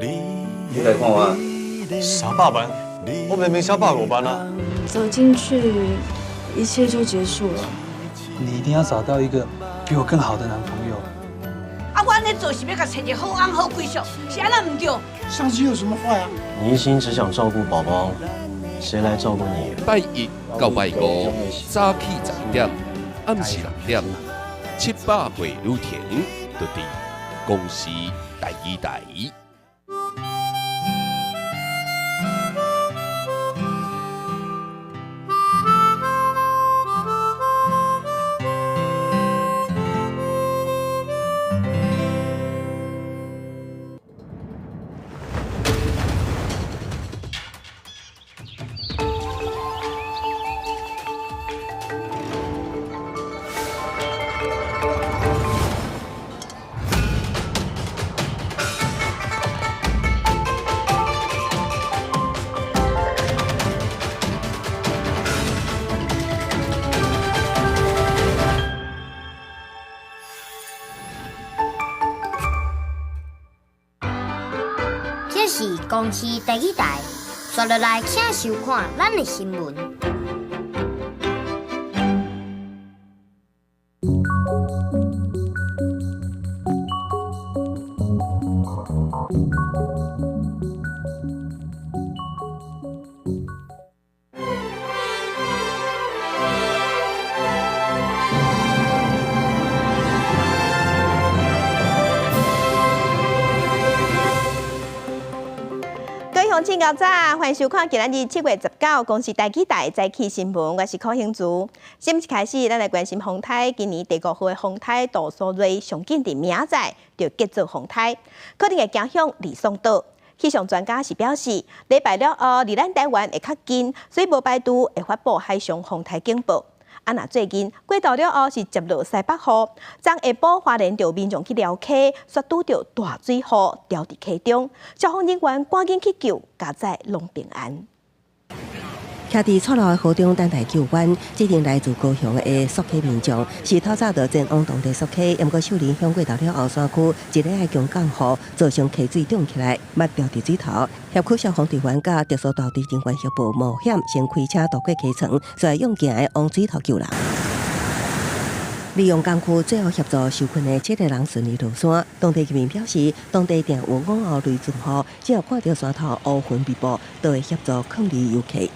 你來看我。300萬？我明明寫150萬啊！走進去，一切就結束了。你一定要找到一個比我更好的男朋友。啊，我按呢做是欲共揣一個好翁好歸宿，是按怎毋對？相機有什麼壞啊？你一心只想照顧寶寶，誰來照顧你？拜一到拜五，早起10點，暗時6點，700歲旅程，就佇公視台語台。這是公視第一台，刷落來請收看咱的新聞。請到早，歡迎收看今仔日7月19公視台語台早起新聞，我是柯興珠。新聞一開始，咱來關心風颱。今年第五號的風颱杜蘇芮上緊佇明仔載就結束風颱，可能會行向呂宋島。氣象專家是表示，禮拜了後離咱台灣會較近，所以無排除會發布海上風颱警報。啊，若最近過晝了後是接落西北雨，昨下晡花蓮就民眾去寮溪，煞拄著大水雨牢佇溪中，消防人員趕緊去救，佳哉攏平安。徛佇錯落的河中等待救援，這陣來自高雄的溯溪民眾是透早就前往當地溯溪，毋過受影響過頭了後，山區一个的強降雨造成溪水漲起來，捌牢佇水頭。協區消防隊員佮特殊大隊人員協助冒險，先開車渡過溪床，再用行的往水頭救人。利用工具最後協助受困的七個人順利落山。當地居民表示，當地定有午後雷陣雨，只要看著山頭烏雲密佈，都會協助勸離遊客。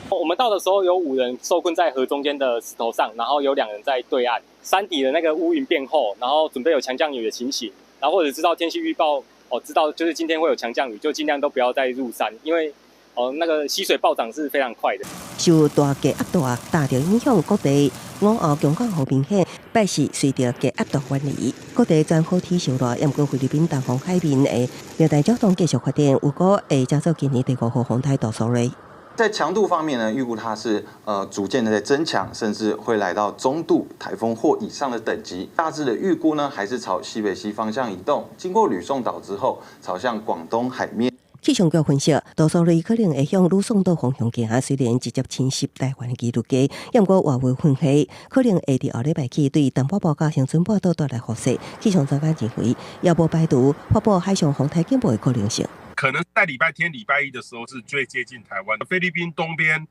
我們到的時候有5人受困在河中間的石頭上，然後有2人在對岸。山底的那個烏雲變厚，然後準備有強降雨的情形，然後或者知道天氣預報，哦，知道就是今天會有強降雨，就盡量都不要再入山，因為哦那個溪水暴漲是非常快的。受大氣壓大大著影響，各地午後強降雨明顯，拜四隨著低壓度遠離，各地全雨天受熱，毋過菲律賓東方海面的熱帶擾動繼續發展，有可會成做今年第5號風颱杜蘇芮。在強度方面呢，預估它是逐漸的在增強，甚至會來到中度颱風或以上的等級。大致的預估呢，還是朝西北西方向移動，經過呂宋島之後，朝向廣東海面。氣象局分析，杜蘇芮可能會向呂宋島方向行，雖然直接侵襲台灣的幾率低，毋過外圍雲系可能會佇後禮拜起對東北部佮恆春半島帶來雨勢。氣象專家認為，也無排除發布海上風颱警報的可能性。可能在禮拜天、禮拜一的時候是最接近台灣的。菲律賓東邊，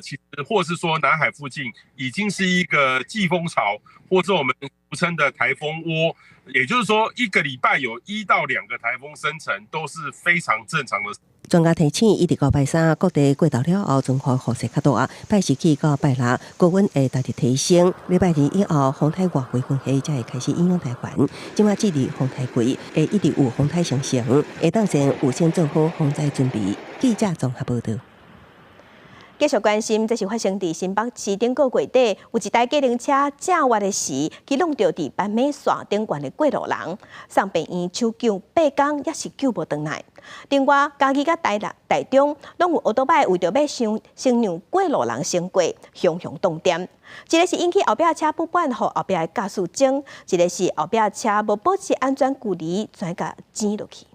其實或是說南海附近，已經是一個季風槽，或者我們俗稱的颱風窩。也就是說，一個禮拜有1到2個颱風生成，都是非常正常的。專家提醒，一直到拜三，各地過晝了後，全國雨勢較大。拜四起到拜六，高溫會大致提升。禮拜二以後，風颱外圍雲系才會開始影響台灣。這擺這裡風颱季會一直有風颱形成，會當先預先做好防災準備。記者綜合報導。繼續關心，這是發生佇新北市頂個月底，有一台計程車正倚的時，去挵著佇斑馬線頂懸的過路人，送病院搶救8工，猶是救無轉來。另外，嘉義佮台南、台中攏有歐多擺為著欲先讓過路人先過，雄雄動店。一個是引起後壁車不滿，予後壁的駕駛爭；一個是後壁車無保持安全距離，轉共剪落去。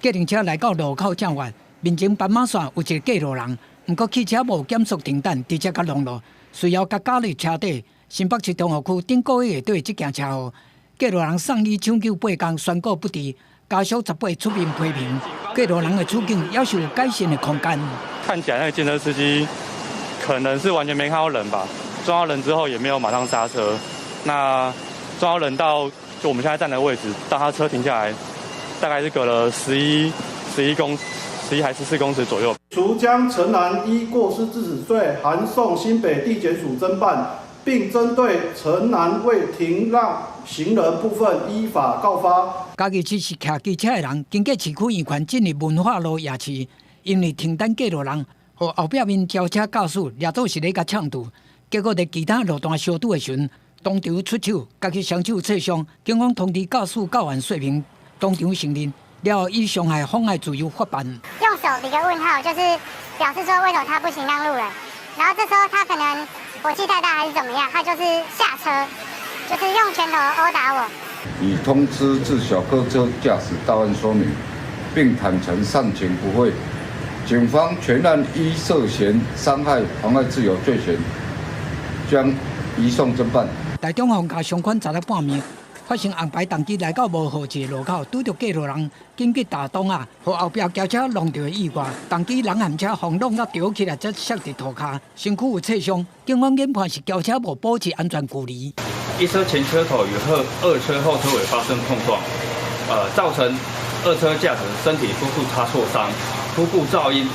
計程車來到路口正倚。面前斑馬線有一個過路人，毋過汽車無減速停等，直接共挵落，隨後共絞入車底。新北市中和區頂個月底這件車禍，過路人送醫搶救8工，宣告不治。家屬18出面批評，過路人的處境也是有改善的空間。看起來那個機車司機可能是完全沒看到人吧，撞到人之後也沒有馬上剎車。那撞到人到就我們現在站的位置，到他車停下來，大概是隔了11還是14公尺左右。除將陳男依過失致死罪函送新北地檢署偵辦，並針對陳男未停讓行人部分依法告發。嘉義市是騎機車的人，經過市區圓環進入文化路夜市，因為停等過路人，予後壁面轎車駕駛掠做是咧共嗆住，結果佇其他路段相拄的時陣，當場出手，共去雙手切傷。警方通知駕駛教員說明，當場承認。了後以傷害妨礙自由法辦。用手比個問號，就是表示說為什麼他不行讓路人。然後這時候他可能火氣太大還是怎麼樣，他就是下車，就是用拳頭毆打我。已通知自小客車駕駛到案說明，並坦承上情不諱。警方全案依涉嫌傷害妨礙自由罪嫌，將移送偵辦。台中房價上懸十六半暝。發生紅牌重機來到無號誌路口，拄著過路人緊急打擋啊，予後壁轎車弄著的意外，重機人和車予弄甲著起來，才摔佇塗跤，身軀有擦傷。警方研判是轎車無保持安全距離。一車前車頭與二車後車尾發生碰撞，造成二車駕駛身體多處擦挫傷、腹部噪音，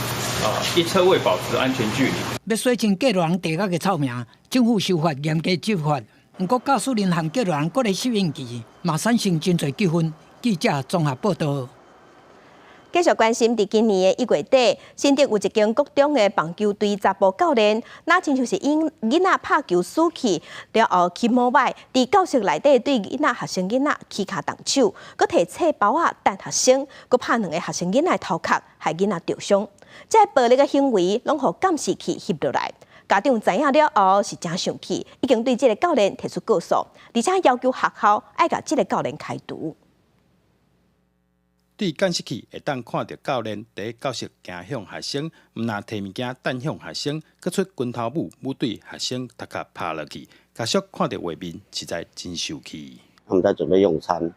一車未保持安全距離。欲洗清過路人地殼的臭名，政府修法嚴格執法。毋過駕駛人和過路人閣咧適應期，嘛產生真濟糾紛。記者綜合報道。繼續關心，佇今年的1月底，新竹有一間國中的棒球隊查埔教練，若親像是𪜶囡仔拍球輸去，了後騎摩擺，佇教室內底對囡仔學生囡仔起跤動手，閣提冊包仔彈學生，閣拍兩个學生囡仔頭殼，害囡仔著傷。這个暴力的行為，攏予監視器翕落來。家長知影了後是誠生氣，已經對這个教練提出告訴，而且要求學校愛共這个教練開除。對監視器會當看著教練佇教室行向學生，毋但提物件彈向學生，閣出拳頭舞舞對學生頭殼拍落去。家屬看著畫面，實在真受氣。他們在準備用餐，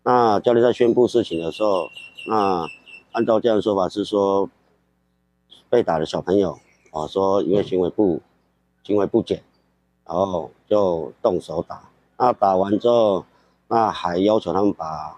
那教練在宣布事情的時候，那按照這樣的說法是說，被打的小朋友。哦，說因為行為不檢，然後就動手打。那打完之後，那還要求他們把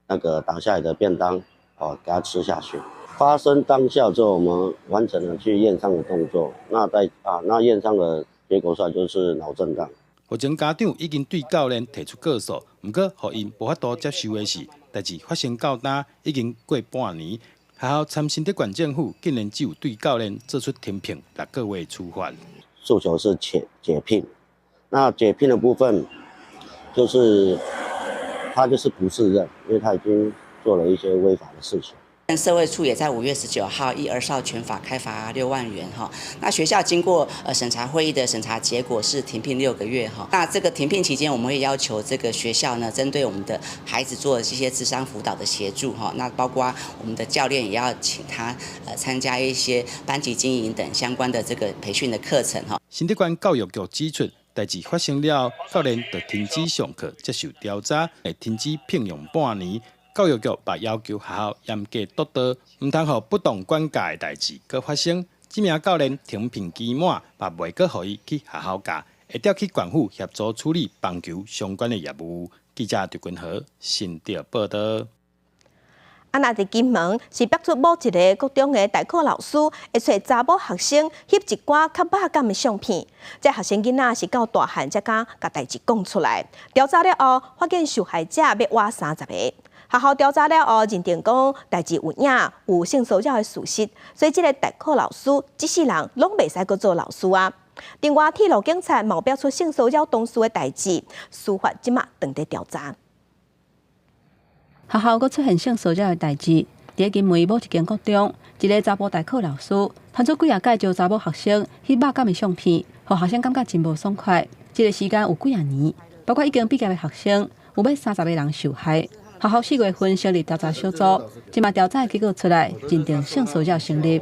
那個打下來的便當，哦，給他吃下去。發生當下之後，我們完成了去驗傷的動作。那在啊，那驗傷的結果出來就是腦震盪。目前家長已經對教練提出告訴，毋過予𪜶無法度接受的是，代誌發生到今已經過半年。學校參新竹縣政府竟然只有對教練做出停聘6個月處罰。訴求是解聘，那解聘的部分就是他就是不適任，因為他已經做了一些違法的事情。社會處也在5月19號依兒少權法開罰6萬元哈。那學校經過審查會議的審查結果是停聘6個月哈。那這個停聘期間，我們會要求這個學校呢，針對我們的孩子做這些諮商輔導的協助哈。那包括我們的教練也要請他參加一些班級經營等相關的這個培訓的課程哈。新竹縣教育局指出，代誌發生了後，教練就停止上課，接受調查，會停止聘用半年。教育局嘛要求學校嚴格督導，毋通予不當管教的代誌閣發生。這名教練停聘期滿，嘛袂閣予伊去學校教，會調去縣府協助處理棒球相關的業務。記者張君和新竹報道。啊，若佇金門是爆出某一个國中的代課老師會揣查某學生翕一寡較肉感的相片，這學生囡仔是到大漢才敢共代誌講出來。調查了後，發現受害者欲倚30个。學校調查了後，認定講代誌有影有性騷擾的事實，所以這个代課老師這世人攏袂使閣做老師啊。另外，鐵路警察嘛爆出性騷擾同事的代誌，司法這馬正佇調查。學校閣出現性騷擾的代誌，佇金門某一間國中，一个查埔代課老師，傳出幾仔擺招查某學生翕肉感的相片，予學生感覺真無爽快。這个時間有幾仔年，包括已經畢業的學生，有欲30个人受害。學校4月份成立調查小組，這馬調查的結果出來，認定性騷擾成立。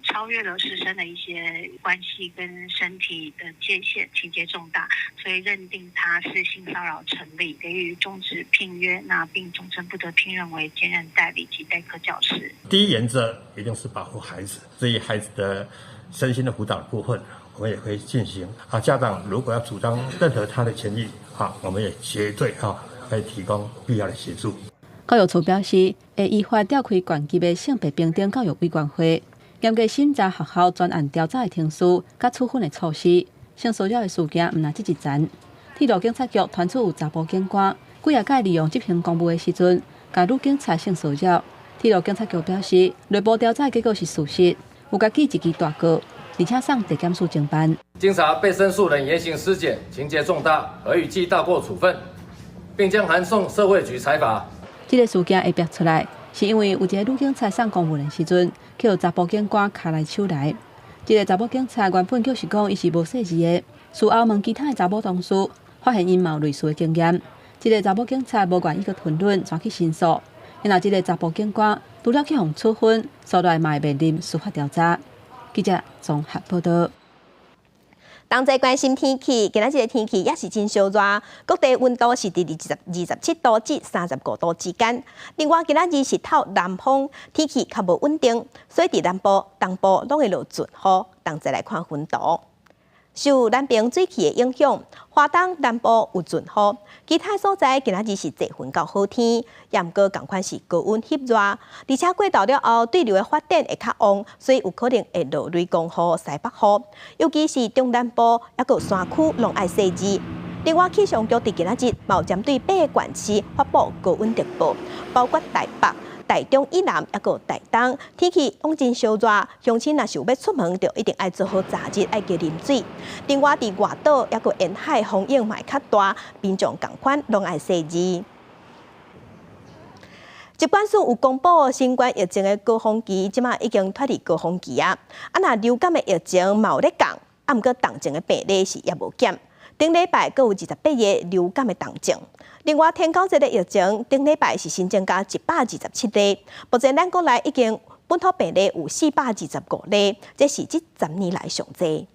查超越了師生的一些關係跟身體的界限，情節重大，所以認定他是性騷擾成立，給予終止聘約，那並終身不得聘任為兼任代理及代課教師。第一原則一定是保護孩子，至於孩子的身心的輔導部分，我們也會進行。啊，家長如果要主張任何他的權利，啊，我們也絕對啊會提供必要的協助。教育處表示，會依法召開縣級的性別平等教育委員會，嚴格審查學校專案調查的程序佮處分的措施。性騷擾的事件毋但這一層。鐵路警察局傳出有查埔警官幾仔擺利用執行公務的時陣，共女警察性騷擾。鐵路警察局表示，內部調查結果是事實，有共記一支大過，而且送地檢署偵辦。經查被申訴人言行失檢，情節重大，核予記大過處分，並將函送社會局裁罰。這个事件會爆出來，是因為有一个女警察送公務員時陣，予查埔警官跤來手來。這个查某警察原本就是講伊是無細膩的，事後問其他的查某同事，發現𪜶嘛有類似的經驗。這个查某警察無願意閣吞忍，轉去申訴。然後這个查埔警官除了去予處分，煞來嘛會面臨司法調查。記者綜合報道。同齊關心天氣，今仔日的天氣也是真燒熱，各地溫度是佇27度至35度之間。另外，今仔日是透南風，天氣較無穩定，所以佇南部、東部攏會落陣雨。同齊來看雲圖。受南爿水汽的影響，華東南部有陣雨，其他所在今仔日是濟雲到好天，也毋過仝款是高溫翕熱，而且過晝了後對流的發展會較旺，所以有可能會落雷公雨、西北雨，尤其是中南部抑閣山區攏愛細緻。另外，氣象局佇今仔日嘛有針對八个縣市發布高溫特報，包括台北、台中以南，抑閣台東，天氣攏真燒熱，鄉親若是有欲出門，就一定愛做好遮日，愛加啉水。另外，佇外島抑閣沿海風湧嘛會較大，民眾仝款攏愛細膩。疾管署有公布新冠疫情的高峰期，這馬已經脫離高峰期啊。啊，若流感的疫情嘛有咧降，啊，毋過重症的病例是猶無減。頂禮拜閣有28個流感的重症。另外，天狗節的疫情，頂禮拜是新增加127例。目前咱國內已經本土病例有425例，這是這10年來上濟。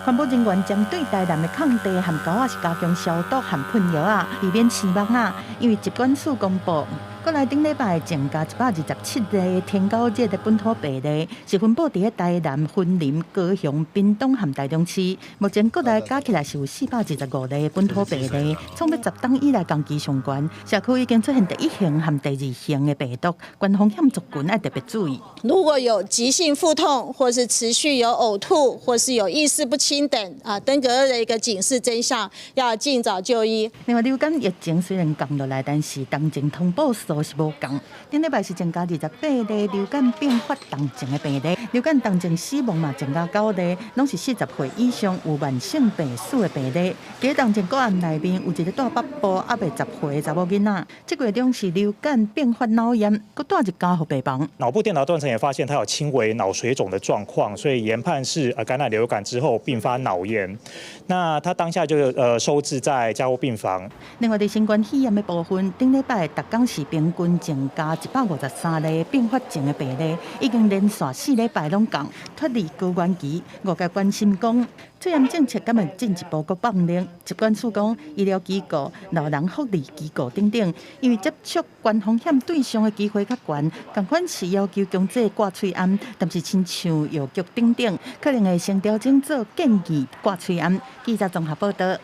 環保人員針對台南的空地和溝仔是加強消毒和噴藥仔，避免生蚊仔。因為疾管署公布，國內頂禮拜增加127例天狗熱的本土病例，是分布佇咧台南、雲林、高雄、屏東和台中市。目前國內加起來是有425例本土病例，創欲10冬以來同期上懸。社區已經出現第一型和第二型的病毒，高風險族群愛特別注意。如果有急性腹痛，或是持續有嘔吐，或是有意識不清等啊，登革熱的一個警示徵象，要盡早就醫。另外，流感疫情雖然降落來，但是重症通報數是無降。頂禮拜是增加28例流感併發重症的病例，流感重症死亡嘛增加9例，攏是40歲以上有慢性病史的病例。佇重症個案內面有一個住北部猶未10歲的查某囡仔，這個月中是流感併發腦炎，閣帶入加護病房。腦部電腦斷層也發現他有輕微腦水腫的狀況，所以研判是感染流感之後併發腦炎。那他當下就收治在加護病房。另外，佇新冠肺炎的部分，頂禮拜逐工是平均增加153例併發症的病例，已經連續4禮拜攏降脫離高原期。外界關心講，戒嚴政策敢會進一步閣放寬？疾管署講，醫療機構、老人福利機構等等，因為接觸高風險對象的機會較懸，仝款是要求強制掛喙罨，但是親像藥局等等，可能會先調整做建議掛喙罨。記者綜合報道。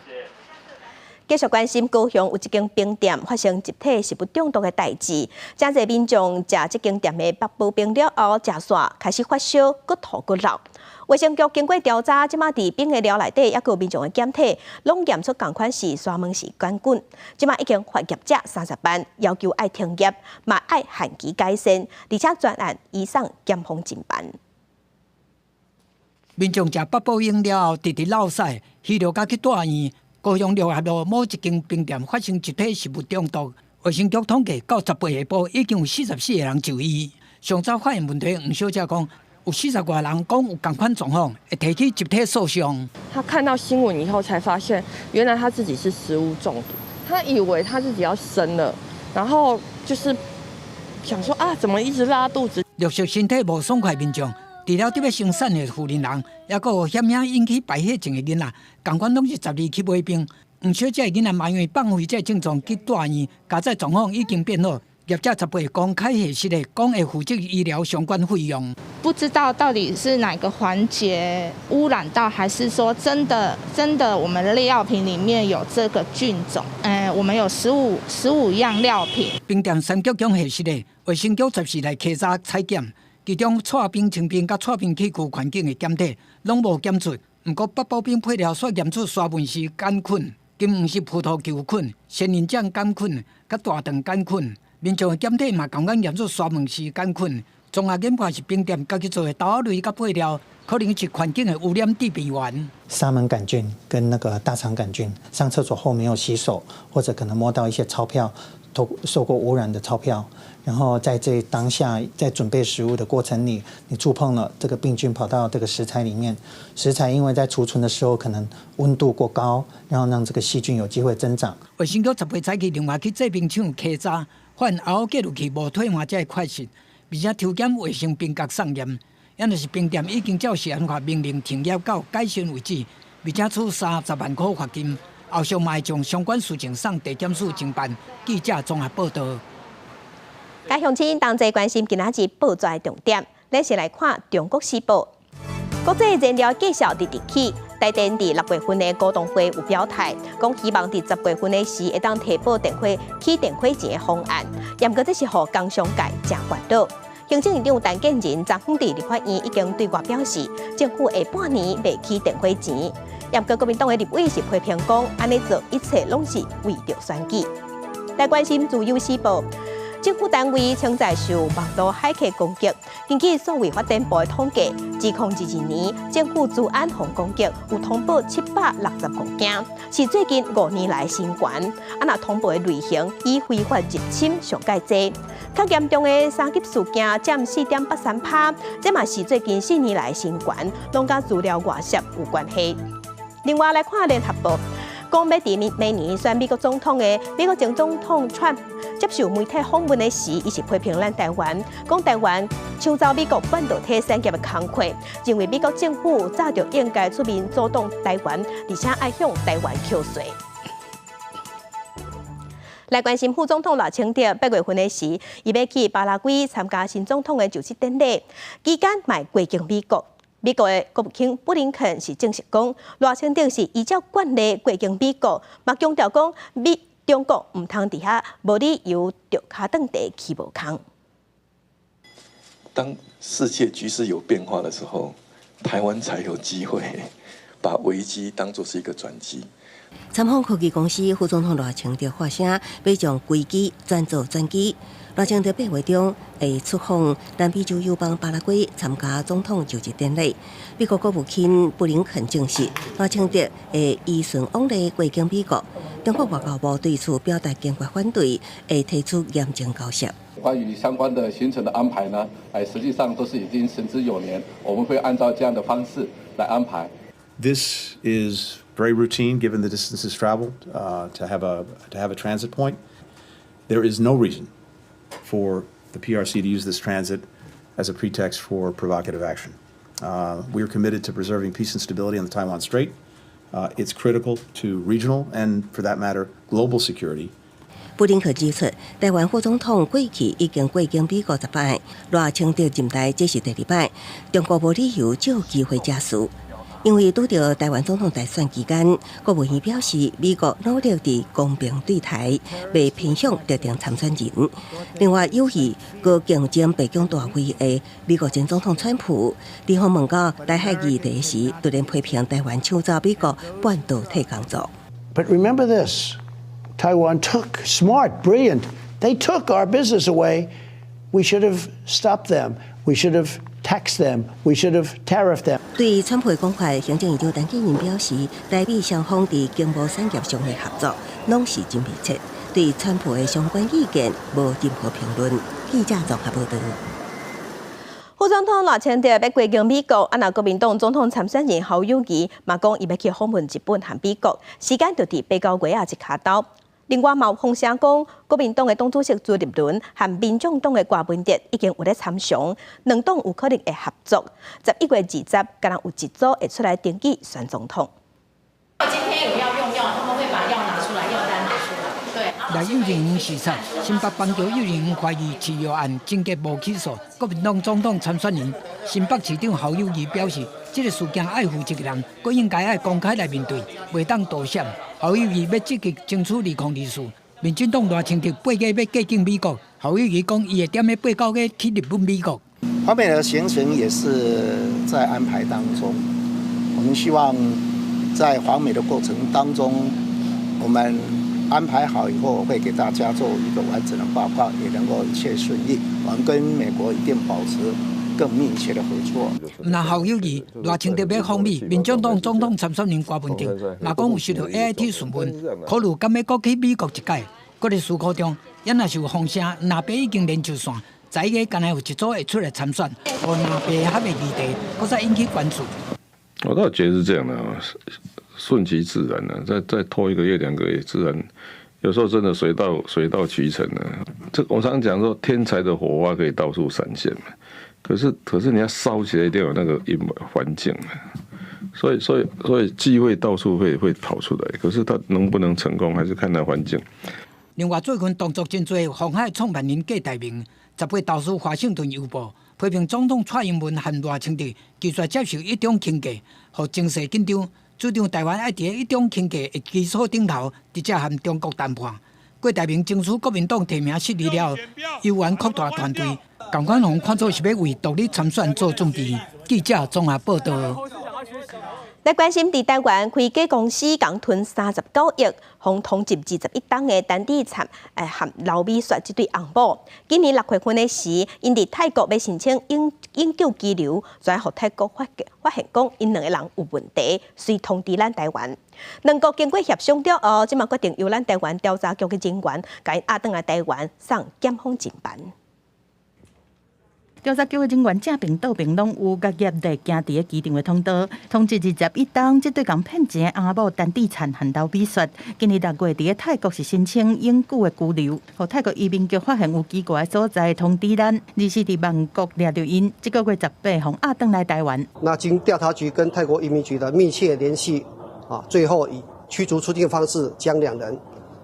繼續關心高雄有一間冰店發生集體食物中毒的代誌，誠濟民眾食這間店的八寶冰了後，食煞開始發燒，閣吐閣漏。衛生局經過調查，這馬佇冰的料內底，抑閣民眾的檢體，攏驗出仝款是沙門氏桿菌。這馬已經罰業者30萬，要求愛停業，嘛愛限期改善，而且專案移送檢方偵辦。民眾食八寶冰了後，直直落屎，虛著甲去蹛院。高雄六合路某一間冰店發生集體食物中毒，衛生局統計到18下晡已經有44個人就醫。上早發現問題，黃小姐講，有40外人講有仝款狀況，會提起集體訴訟。他看到新聞以後，才發現原來他自己是食物中毒，他以為他自己要生了，然後就是想說啊，怎麼一直拉肚子？陸續身體無爽快民眾，除了得欲生產的婦人，抑閣有險影引起敗血症的囡仔，仝款攏是12去買冰。毋少這个囡仔嘛因為放飛這个症狀去蹛院，加載狀況已經變好。業者18公開核實的，講會負責醫療相關費用。不知道到底是哪個環節污染到，還是說真的真的我們的藥品裡面有這個菌種？我們有十五樣料品。冰店三局長核實的，衛生局10時來稽查採檢，其中剉冰清冰佮剉冰器具環境的檢體攏無檢出，毋過八寶冰配料煞驗出沙門氏桿菌、金黃色葡萄球菌、仙人掌桿菌佮大腸桿菌。民眾的檢體嘛仝款驗出沙門氏桿菌，綜合研判是冰店家己做的豆仔類佮配料，可能是環境的污染致病源。沙門桿菌跟那個大腸桿菌，上廁所後沒有洗手，或者可能摸到一些鈔票，都受過污染的鈔票，然後在這當下在準備食物的過程裡，你觸碰了這個病菌跑到這個食材裡面，食材因為在儲存的時候可能溫度過高，然後讓這個細菌有機會增長。衛生局十八早起另外去製冰廠稽查。發現後過濾器無退換這個缺失，而且抽檢衛生冰角送驗，也就是冰店已經照食安法命令停業到改善為止，而且處30萬塊罰金。後續嘛會將相關事情送地檢署偵辦。記者綜合報導。佮鄉親同齊關心今仔日報紙重點，咱先來看《中國時報》。國際燃料價數直直起，台電佇6月份的股東會有表態，講希望佇10月份的時會當提報電費起電費錢的方案。毋過這是予工商界誠煩惱。行政院長陳建仁昨昏佇立法院已經對外表示，政府下半年袂起電費錢。毋過國民黨的立委是批評講，按呢做一切攏是為著選舉。來關心自由時報。政府單位稱在受網路駭客攻擊。根據數位發展部的統計，2022年政府資安予攻擊有通報765件，是最近5年來新懸。啊，若通報的類型以非法入侵上蓋濟，較嚴重的三級事件佔4.83趴，這嘛是最近4年來新懸，攏佮資料外泄有關係。另外來看聯合報。講欲佇明明年選美國總統的美國前總統川普接受媒體訪問的時，伊是批評咱台灣，講台灣搶走美國半導體產業的工課，認為美國政府早就應該出面阻擋台灣，而且愛向台灣扣稅。來關心副總統賴清德8月份的時，伊欲去巴拉圭參加新總統的就職典禮，期間嘛會過境美國。美國的國務卿布林肯是證實講，賴清德是依照慣例過境美國，嘛強調講美中國毋通佇遐無理由著跤斷地起無空。當世界局勢有變化的時候，台灣才有機會把危機當作是一個轉機。參訪科技公司副總統賴清德發聲，欲將危機轉做轉機。賴清德8月中會出訪南美洲友邦巴拉圭參加總統就職典禮。美國國務卿布林肯證實，賴清德會依循往例過境美國。中國外交部對此表達堅決反對，會提出嚴正交涉。關於相關的行程的安排呢，實際上都是已經行之有年，我們會按照這樣的方式來安排。 This is very routine, given the distances traveled, to have a transit point. There is no reason for the PRC to use this transit as a pretext for provocative action. We are committed to preserving peace and stability in the Taiwan Strait. It's critical to regional and, for that matter, global security. 布林肯指出，台灣副總統過去已經過境美國10擺，賴清德任內這是第二擺，中國無理由藉機會惹事。因為拄著台灣總統大選期間，國務院表示，美國努力佇公平對台，袂偏向特定參選人。另外，有意閣競爭白宮大位的美國前總統川普，佇訪問到台海議題時，突然批評台灣搶走美國半導體工作。 But remember this, Taiwan took smart, brilliant. They took our business away. We should have stopped them. We should have taxed them. We should have tariffed them. 對川普的講法，行政院長陳建仁表示，台美雙方佇經貿產業上的合作攏是真密切。對川普的相關意見無任何評論。記者綜合報導。副總統賴清德欲過境美國，啊，若國民黨總統參選人侯友宜嘛講，伊欲去訪問日本和美國，時間就佇八九月仔一跤頭。另外，嘛有風聲講，國民黨的黨主席朱立倫和民眾黨的柯文哲已經有咧參詳，兩黨有可能會合作。11月20，敢若有一組會出來登記選總統。今天有要用藥，他們會把藥拿出來，藥單拿出來。對。來幼兒園視察，新北板橋幼兒園懷疑飼藥案終結無起訴。國民黨總統參選人新北市長侯友宜表示，這个事件愛負責任，閣應該愛公開來面對，袂當躲閃。侯友宜欲積極爭取2024。民進黨賴清德八月欲過境美國，侯友宜講伊會踮咧8、9月去日本、美國。訪美的行程也是在安排當中，我們希望在訪美的過程當中，我們安排好以後，會給大家做一個完整的報告，也能夠一切順利。我們跟美國一定保持更密切的合作。若侯友宜、賴清德欲訪美，民進黨總統參選人柯文哲嘛講有收到 AIT 詢問，考慮敢欲閣去美國一擺。閣咧思考中，也若是有風聲，藍白已經連成線，11月敢若有一組會出來參選，予藍白合的議題，閣再引起關注。我倒覺得是這樣的，順其自然啊，再拖一個月兩個月，自然有時候真的水到渠成啊。這我常常講說，天才的火花可以到處閃現嘛。可是你要燒起來，一定有那個環境啊。所以機會到處會跑出來，可是他能不能成功，還是看那環境。另外，最近動作真濟，鴻海創辦人郭台銘18投書華盛頓郵報，批評總統蔡英文和賴清德拒絕接受一中傾價，予情勢緊張，主張台灣愛佇一中傾價的基礎頂頭，直接和中國談判。郭台銘爭取國民黨提名失利了後，憂怨擴大團隊，仝款予看做是欲為獨立參選做準備。記者綜合報道。來關心佇台灣開假公司，共吞39億，予通緝21冬的陳志燦，和劉美雪這對翁某。今年6月份的時，𪜶佇泰國欲申請永久居留，煞予泰國發現講𪜶兩个人有問題，遂通知咱台灣。兩國經過協商了後，這馬決定由咱台灣調查局的人員，共𪜶押轉來台灣送檢方偵辦。調查局的人員正爿倒爿攏有共嚴密行佇咧機場的通道，通緝21冬，這對共騙錢的翁某陳志燦和劉美雪，今年6月佇咧泰國是申請永久的居留，予泰國移民局發現有奇怪的所在，通知咱，24佇曼谷掠著𪜶，這个月18予押轉來台灣。那經調查局跟泰國移民局的密切聯繫，最後以驅逐出境方式將兩人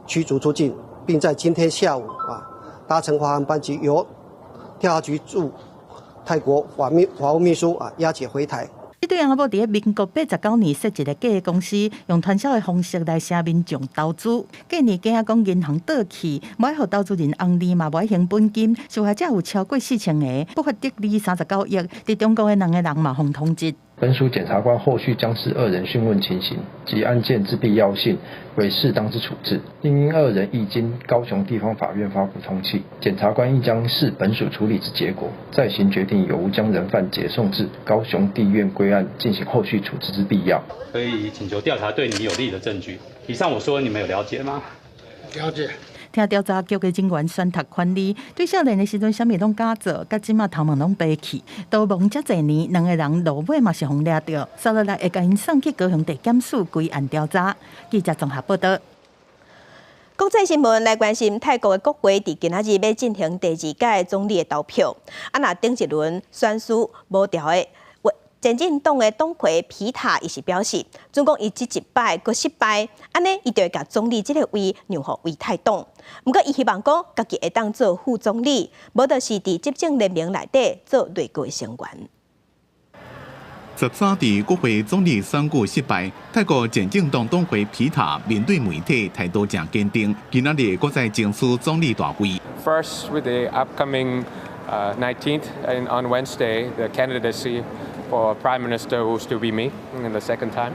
驅逐出境，並在今天下午搭乘華航班機由調查局駐泰國法務秘書押解回台。這對翁某佇咧民國89年設一个假公司，用傳銷的方式來賒民眾投資。過年驚講銀行倒去，無愛予投資人紅利嘛，無愛還本金，受害者有超過4000个，不法得利39億。佇中國的兩个人嘛，予通緝。本署檢察官後續將視二人訊問情形及案件之必要性為適當之處置。另因二人已經高雄地方法院發布通緝，檢察官亦將視本署處理之結果，再行決定有無將人犯解送至高雄地院歸案進行後續處置之必要。可以請求調查對你有利的證據。以上我說，你們有了解嗎？了解。聽調查局的人員宣讀權利，對少年的時陣，啥物攏敢做，佮這馬頭毛攏白去，逃亡遮濟年，兩个人落尾嘛是予掠著，接落來會共𪜶送去高雄地檢署歸案調查。記者綜合報道。國際新聞來關心泰國的國會佇今仔日欲進行第二屆總理的投票。啊，若頂一輪選輸無調的，前進黨的黨魁皮塔伊是表示，準講伊這一擺閣失敗，按呢伊就會共總理這个位讓予為泰黨。毋過伊希望講，家己會當做副總理，無就是佇執政聯盟內底做內閣的成員。 13佇國會總理選舉失敗，泰國前進黨黨魁皮塔面對媒體態度誠堅定，今仔日閣再爭取總理大位。 First, with the upcoming 19th and on Wednesday, the candidacy for Prime Minister will still be me in the second time.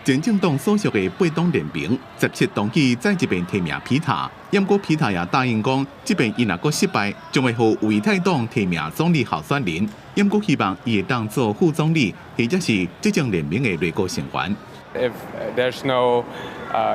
前進黨所屬的八黨聯盟17同意再一遍提名皮塔，毋過皮塔也答應講，這遍伊若閣失敗，將會予為泰黨提名總理候選人。毋過希望伊會當做副總理，或者是執政聯盟的內閣成員。 If there's no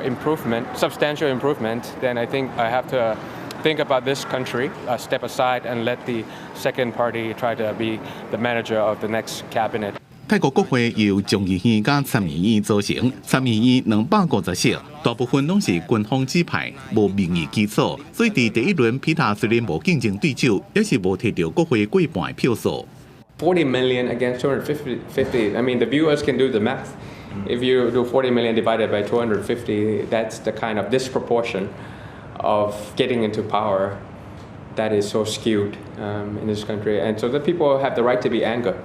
improvement, substantial improvement, then I think I have to think about this country, step aside and let the second party try to be the manager of the next cabinet. 泰國國會由眾議院佮參議院組成，參議院250席，大部分攏是軍方指派，無民意基礎，所以佇第一輪皮塔雖然無競爭對手，也是無提著國會過半的票數。 40 million against 250. I mean, the viewers can do the math. If you do 40 million divided by 250, that's the kind of disproportion of getting into power that is so skewed in this country. And so the people have the right to be angry.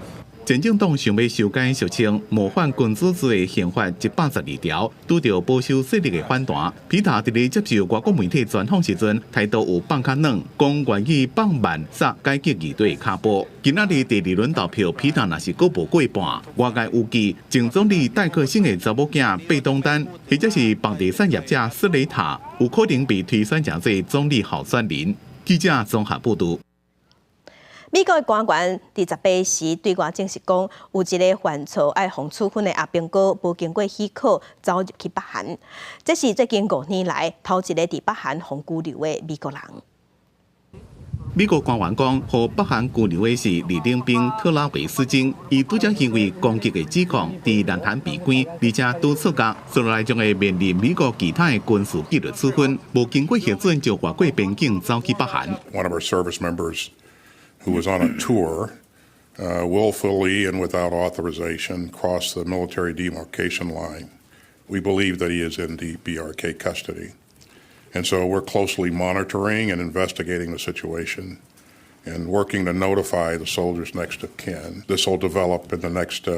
前政黨想欲修改俗稱模範君主制的憲法112條，拄著保守勢力的反彈。皮塔佇咧接受外國媒體專訪時陣，態度有放較軟，講願意放慢煞改革議題的跤步。今仔日第二輪投票，皮塔若是閣無過半，外界預計前總理戴克辛的查某囝貝東丹，或者是房地產業者斯雷塔，有可能被推選成做總理候選人。記者綜合報導。美國的官員佇18時對外證實講，有一个犯錯愛予處分的阿兵哥，無經過許可走入去北韓。這是最近5年來頭一个佇北韓予拘留的美國人。美國官員講，予北韓拘留的是二等兵特拉維斯金，伊拄才因為攻擊的指控，佇南韓被關，而且拄出獄，接落來將會面臨美國其他的軍事紀律處分，無經過核准就越過邊境走去北韓。 One of our service members who was on a tour willfully and without authorization crossed the military demarcation line. We believe that he is in DPRK custody. And so we're closely monitoring and investigating the situation and working to notify the soldiers next of kin. This will develop in the next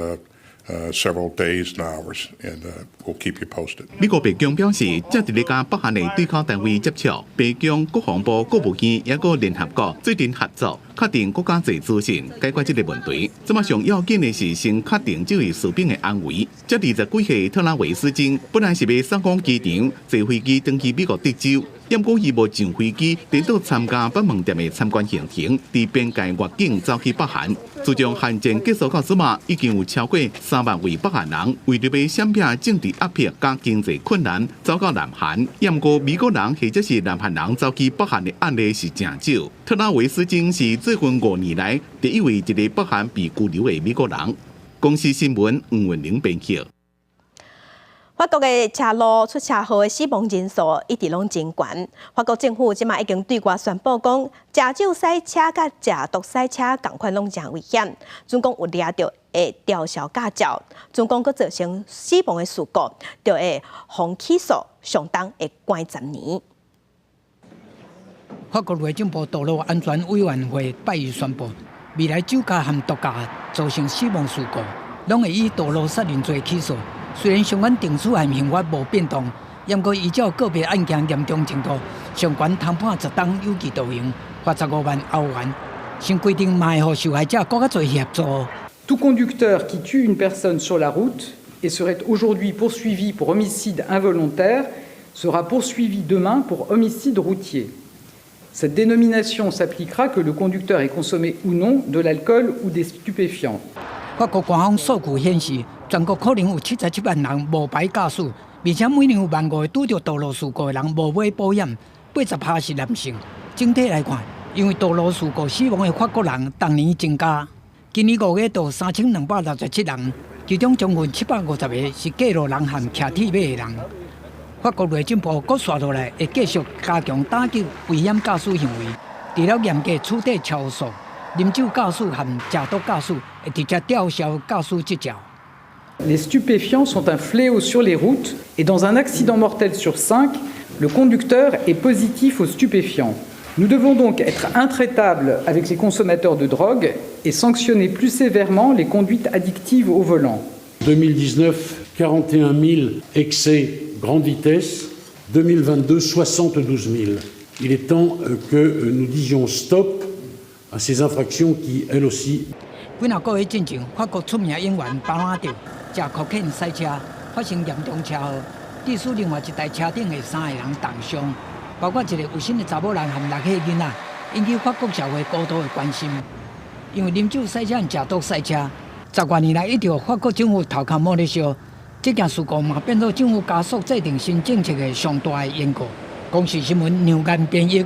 several days and hours, and we'll keep you posted. 美國白宮表示，正佇咧佮北韓的對口單位接觸，白宮、國防部、國務院抑閣聯合國最近合作，確定閣較濟資訊，解決這个問題。這馬上要緊的是先確定這位士兵的安危。這20幾歲特拉維斯金本來是欲送往機場，坐飛機轉去美國德州，毋過伊無上飛機，顛倒參加板門店的參觀行程，佇邊界越境走去北韓。自從韓戰結束到這馬，已經有超過3萬位北韓人為著欲閃避政治壓迫佮經濟困難，走到南韓。毋過美國人或者是南韓人走去北韓的案例是誠少。特拉維斯金是最近5年來第一位佇咧北韓被拘留的美國人。公視新聞吳文玲編輯。法國的車路出車禍的死亡人數一直攏真懸。法國政府這馬已經對外宣布講，食酒駛車佮食毒駛車仝款攏誠危險。準講有掠著會吊銷駕照，準講閣造成死亡的事故，就會予起訴，上重會關10年。法國內政部道路安全委員會拜一宣布，未來酒駕和毒駕造成死亡事故，攏會以道路殺人罪起訴。雖然相關定處和刑罰無變動，毋過依照個別案件嚴重程度，上懸通判10冬有期徒刑，罰15萬歐元。新規定嘛會予受害者閣較濟協助。 Tout conducteur qui tue une personne sur la route et serait aujourd'hui poursuivi pour homicide involontaire sera poursuivi demain pour homicide routier. Cette dénomination s'appliquera que le conducteur ait consommé ou non de l'alcool ou des stupéfiants. 法國官方數據顯示，全國可能有77萬人無牌駕駛，而且每年有1.5萬個拄著道路事故的人無買保險，80%是男性。整體來看，因為道路事故死亡的法國人逐年增加，今年5月就3267人，其中將近750個是過路人和騎鐵馬的人。法國內政部閣紲落來，會繼續加強打擊危險駕駛行為，除了嚴格取締超速、啉酒駕駛和食毒駕駛，會直接吊銷駕駛執照。 Les stupéfiants sont un fléau sur les routes et dans un accident mortel sur cinq, le conducteur est positif aux stupéfiants. Nous devons donc être intraitables avec les consommateurs de drogue et sanctionner plus sévèrement les conduites addictives au volant. 2019, 41 000 excès grande vitesse. 2022, 72 000. Il est temps que nous disions stop à ces infractions qui, elles aussi, 幾若個月進前，法國出名演員巴拉德食可卡因駛車發生嚴重車禍，致使另外一台車頂的三個人重傷，包括一个有身的查某人和6歲囡仔，引起法國社會高度的關心。因為啉酒駛車和食毒駛車，10多年來一直予法國政府頭殼摸咧燒。這件事故嘛變做政府加速制定新政策的上大的緣故。公視新聞梁堅編譯。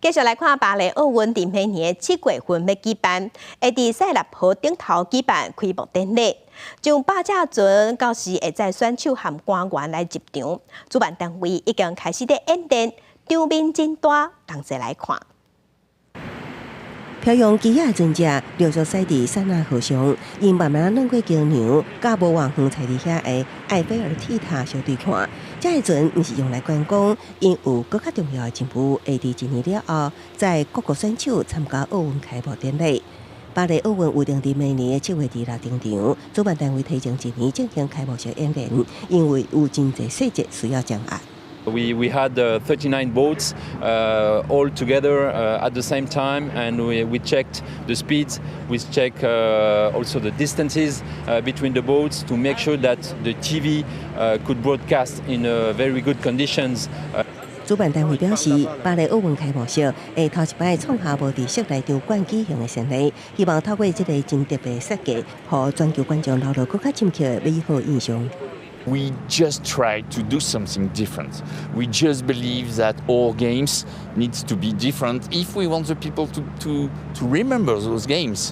繼續來看巴黎奧運，佇明年7月份欲舉辦，會佇塞納河頂頭舉辦開幕典禮。上百隻船到時會載選手和官員來入場。主辦單位已經開始咧演練，場面真大，同齊來看。飄揚旗仔船隻陸續駛佇塞納河上，𪜶慢慢轉過橋梁，佮無偌遠踩佇遐的埃菲爾鐵塔相對看。這个船毋是用來觀光，𪜶有閣較重要的任務，會佇一年了後，載各國選手參加奧運開幕典禮。巴黎奧運預定佇明年的7月26登場，主辦單位提前一年進行開幕式演練，因為有真濟細節需要掌握。 We had 39 boats all together at the same time, and we checked the speeds, we checked also the distances between the boats to make sure that the TV could broadcast in very good conditions. 主辦單位表示，巴黎奧運開幕式會頭一擺創下無佇室內場館舉行的先例，希望透過這个真特別設計，予全球觀眾留落閣較深刻的美好印象。 We just try to do something different. We just believe that our games needs to be different if we want the people to remember those games.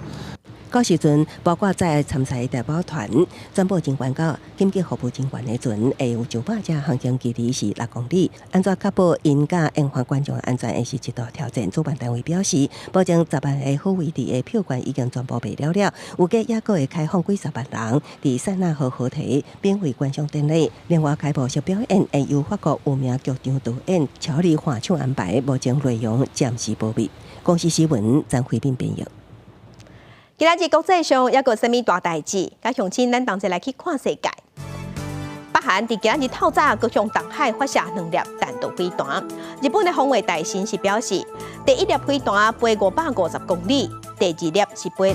到時陣，包括載參賽代表團、轉播人員佮緊急服務人員的船，會有上百隻，航行距離是6公里。按怎確保𪜶佮沿岸觀眾安全，會是一大挑戰。主辦單位表示，目前10萬个好位置的票券已經全部賣了了，預計猶閣會開放幾十萬人佇塞納河河堤免費觀賞典禮。另外，開幕式表演會由法國有名劇場導演喬里華唱安排，目前內容暫時保密。公視新聞張惠敏編譯。今仔日國際上猶閣有啥物大代誌？佮鄉親咱同齊來去看世界。北韓佇今仔日透早閣向東海發射兩粒彈道飛彈。日本的防衛大臣是表示，第一粒飛彈飛550公里，第二粒是飛600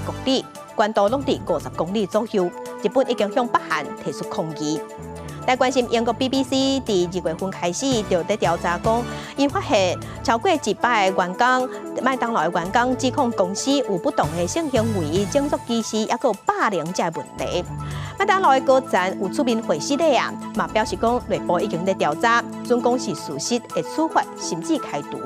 公里，高度攏佇50公里左右。日本已經向北韓提出抗議。來關心英國 BBC 佇2月份開始就佇調查講，𪜶發現超過100個員工，麥當勞的員工指控公司有不當的性行為、種族歧視，猶閣有霸凌這個問題。麥當勞的高層有出面回釋的啊，嘛表示講內部已經咧調查，準講是事實會處罰甚至開除。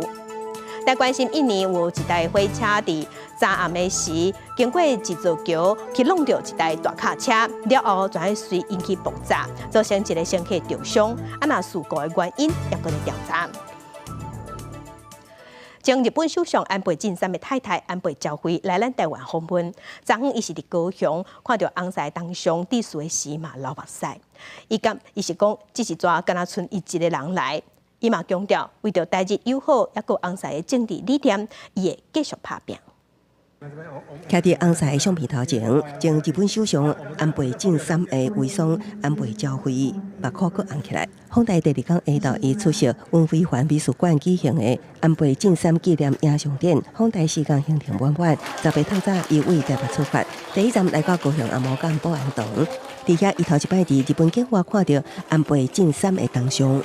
來關心印尼有一台火車佇昨暗的時，經過一座橋去挵著一台大卡車，了後就隨引起爆炸，造成一个乘客著傷。啊，若事故的原因猶閣咧調查。前日本首相安倍晉三的太太安倍昭惠來咱台灣訪問，昨昏伊是佇高雄看著翁婿銅像致辭的時嘛流目屎。伊講伊是講，這一逝敢若賰伊一个人來。伊嘛強調，為著台日友好，猶閣翁婿的政治理念，伊會繼續拍拚。徛佇翁婿的相片頭前，前日本首相安倍晉三的遺孀安倍昭惠目眶閣紅起來。訪台第二工下晝，伊出席溫非凡美術館舉行的安倍晉三紀念影像展。訪台時間行程滿滿，18透早伊對台北出發，第一站來到高雄阿摩港保安堂，佇遐伊頭一擺佇日本境外看著安倍晉三的銅像。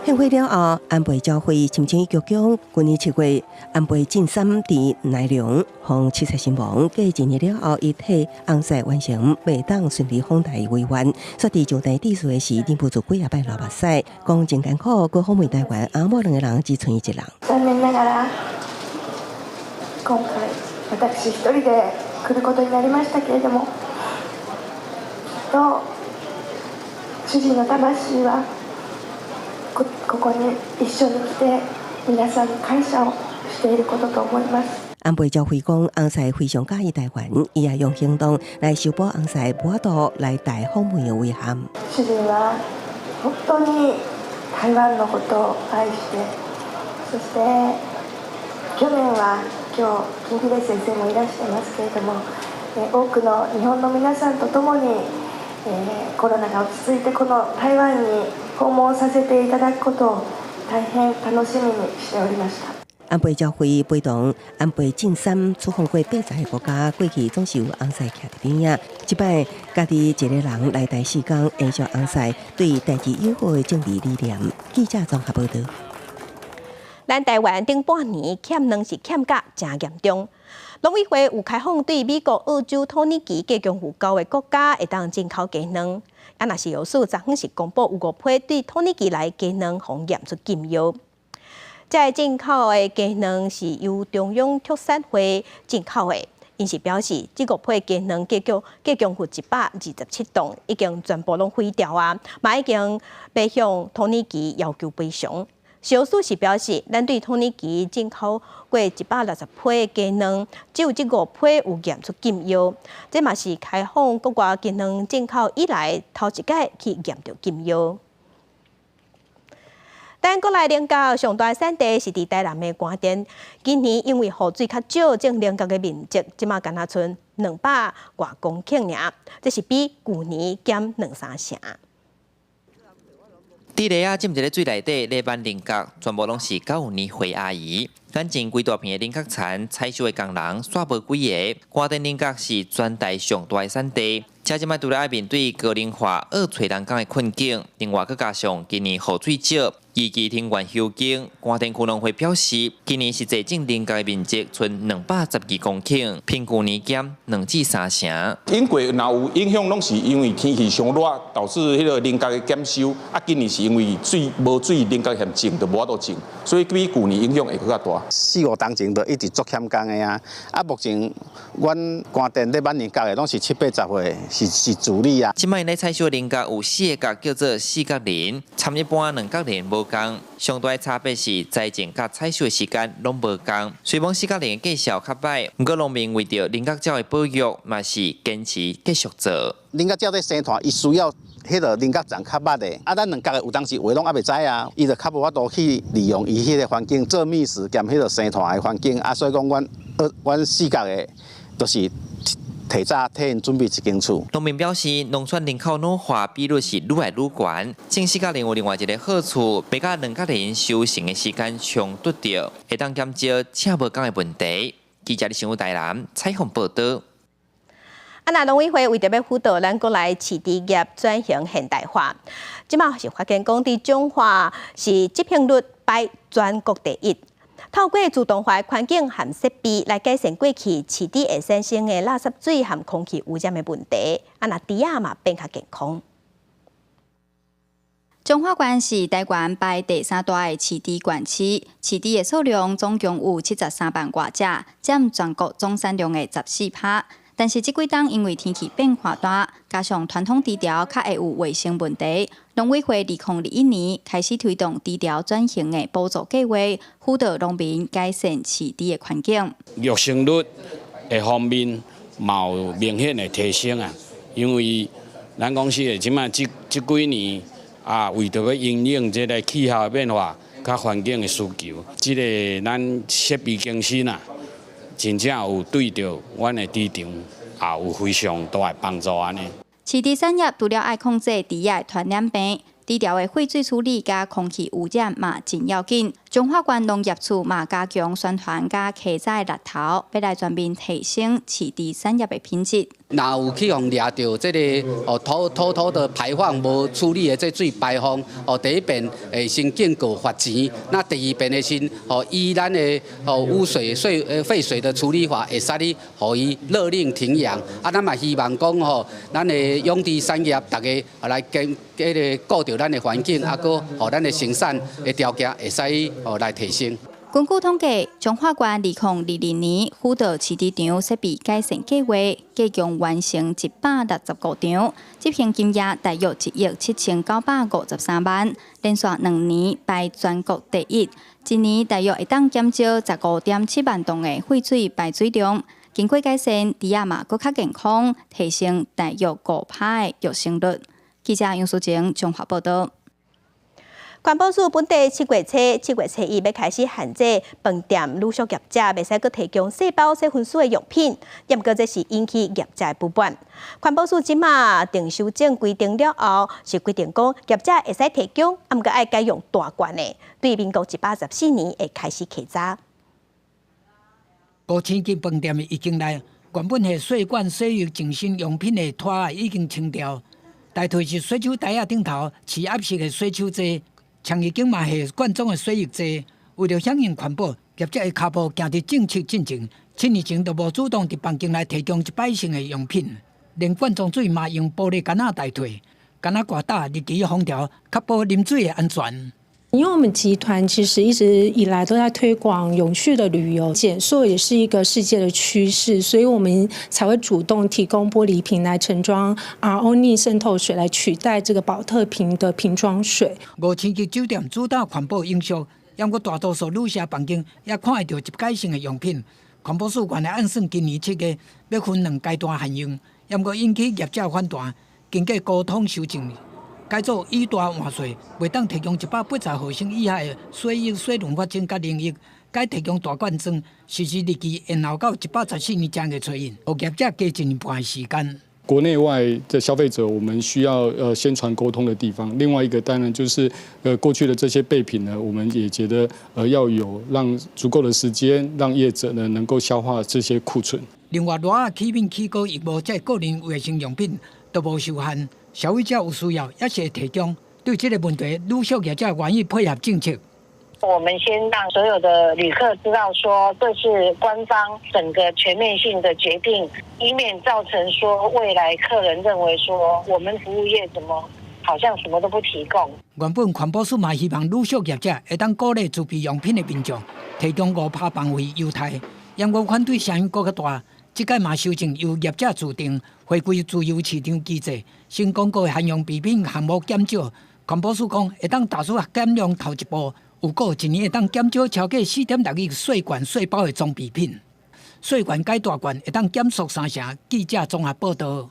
獻花了後，安倍昭惠深深鞠躬。舊年7月，安倍晉三佇奈良予刺殺身亡。過一年了後，伊替翁婿完成袂當順利訪台遺願。煞佇上台致辭的時，忍不住幾仔擺流目屎，講真艱苦，閣訪問台灣，翁某兩个人只賰伊一人。残念ながら今回私一人で來ることになりましたけれども、きっと主人の魂はここに一緒に來て皆さんに感謝をしていることと思います。安倍昭惠講，翁婿非常佮意台灣，伊也用行動來修補翁婿無法度來台訪問的遺憾。主人は本当に台灣のことを愛して、そして去年は今日金秀先生もいらしてますけれども、多くの日本の皆さんと共に、コロナが落ち着いてこの台灣に訪問させていただくことを大変楽しみにしておりました。安倍昭惠陪同安倍晉三出訪過80個國家，過去總是有翁婿徛佇邊仔。這擺家己一个人來台四工，延續翁婿對台日友好的政治理念。記者綜合報導。咱台灣頂半年欠卵是欠甲誠嚴重。農委會有開放對美國、澳洲、土耳其加強有夠的國家會當進口雞卵。啊，若食藥署昨昏是公布有五批對土耳其來雞卵予驗出禁藥。這个進口的雞卵是由中央畜產會進口的，𪜶是表示，這五批雞卵計共有127棟，已經全部攏毀掉啊，嘛已經欲向土耳其要求賠償。食藥署是表示，咱對土耳其進口過160批雞卵，只有這五批有驗出禁藥，這嘛是開放國外雞卵進口以來頭一擺去驗著禁藥。咱國內菱角上大產地是佇台南的官田，今年因為雨水較少，種菱角的面積這馬干焦賰200外公頃爾，這是比舊年減兩三成。佇螺仔浸佇咧水內底咧挽菱角，全部攏是九五年花阿姨。眼前規大片的菱角田，採收的工人煞無幾个。官田菱角是全台上大的產地，這這擺除了愛面對高齡化、僫揣人工的困境，另外閣加上今年雨水少，預期庭園休耕。官田區農會表示，今年實際種菱角的面積賰212公頃，比舊年減2至3成。頂過若有影響，攏是因為天氣傷熱，導致彼个菱角的減收。啊，今年是因為水無水，菱角嫌種就無法度種，所以比舊年影響會閣較大。四五冬前就一直足欠工的啊！啊，目前阮官田咧挽菱角的攏是七八十歲，是主力啊。這擺咧採收菱角有四个角，叫做四角菱，參一般兩角菱無仝。上大的差別是栽種佮採收的時間攏無仝。雖講四角菱的果效較䆀，毋過農民為著菱角鳥的保育，嘛是堅持繼續做。菱角鳥咧生湠，伊需要彼个菱角欉較密的，啊，咱兩角的有當時話攏猶未知啊，伊就較無法度去利用伊彼个環境做覓食兼彼个生湠的環境，啊，所以講阮四角的，就是提早替𪜶準備一間厝。農民表示，農村人口老化比率是愈來愈懸。種四角菱有另外一个好處，袂佮兩角菱收成的時間衝突著，會當減少請無工的問題。記者李新武台南採訪報導。啊，那農委會為著欲輔導咱國內飼豬業轉型現代化，這馬是發現講佇彰化是執行率排全國第一。透過自動化環境和設備來改善過去飼豬會產生的垃圾水和空氣污染的問題，啊，那豬仔嘛變較健康。彰化縣是台灣排第三大的飼豬縣市，飼豬的數量總共有73萬外隻，佔全國總產量的14%。但是這幾冬因為天氣變化大，加上傳統豬寮較會有衛生問題，農委會2021年開始推動豬寮轉型的補助計劃，輔導農民改善飼豬的環境。育成率的方面嘛有明顯的提升啊，因為咱公司的這擺這這幾年啊，為著欲因應這个氣候變化、佮環境的需求，這个咱設備更新啊。真正有對著阮的豬場也有非常大的幫助按呢。飼豬產業除了愛控制豬仔的傳染病，豬寮的廢水處理佮空氣污染嘛真要緊。彰化縣農業處嘛加強宣傳佮開採獵頭，欲來全面提升飼豬產業的品質。若有去予掠著這个哦，偷偷的排放無處理的這水排放哦，第一遍會先警告罰錢，那第二遍的時哦，依咱的哦污水廢水的處理法，會使你予伊勒令停養。啊，咱嘛希望講吼，咱的養豬產業逐家來兼這个顧著咱的環境，啊，閣予咱的生產的條件會使哦來提升。根據統計，彰化縣2022年輔導飼豬場設備改善計劃，計共完成165場，執行金額大約1億7953萬，連續2年排全國第一，一年大約會當減少15.7萬噸的廢水排水量。經過改善，豬仔嘛閣較健康，提升大約5%的育成率。記者楊淑靜彰化報導。環保署本地7月初、7月初一欲開始限制飯店、旅宿業者，袂使閣提供細包細分子的用品，毋過這是引起業者不滿。環保署這馬定修正規定了後，是規定講業者會使提供，毋過愛改用大罐的，對民國114年會開始課徵。五星級飯店的一間內，原本係細罐洗浴淨身用品的拖仔已經清掉，代替是洗手台仔頂頭飼鴨式的洗手劑。像已經嘛係罐裝的洗浴劑，為著響應環保，業者的跤步行佇政策進前，7年前就無主動佇房間內提供一擺性的用品，連罐裝水嘛用玻璃罐仔代替。敢若掛搭日期封條，確保啉水的安全。因為我們集團其實一直以來都在推廣永續的旅遊，減塑也是一個世界的趨勢，所以我們才會主動提供玻璃瓶來盛裝 RO 逆滲透水，來取代這個寶特瓶的瓶裝水。五星級酒店主打環保永續，毋過大多數旅社房間也看會著一改性的用品。環保署原來按算今年7月欲分兩階段限用，毋過引起業者反彈，經過溝通修正。改做以大換細，袂當提供180毫升以下的水液、水潤發精佮冷液，改提供大罐裝，實施日期延後到114年正月初一，予業者加一年半的時間。國內外的消費者，我們需要宣傳溝通的地方。另外一個當然就是過去的這些備品呢，我們也覺得要有讓足夠的時間，讓業者呢能夠消化這些庫存。另外，熱仔器皿、起膏、浴帽這個人衛生用品都無受限。消費者有需要，也是會提供。對這個問題，旅宿業者願意配合政策。我們先讓所有的旅客知道，說這是官方整個全面性的決定，以免造成說未來客人認為說我們服務業怎麼好像什麼都不提供。原本環保署嘛希望旅宿業者會當鼓勵自備用品的民眾提供5%房費優待，不過反對聲音閣較大。這擺嘛修正由業者自定，回歸自由市場機制。新公告限用備品項目減少，環保署講會當踏出減量頭一步，有過一年會當減少超過4.6億細罐細包的裝備品，細罐改大罐會當減塑三成。記者綜合報道。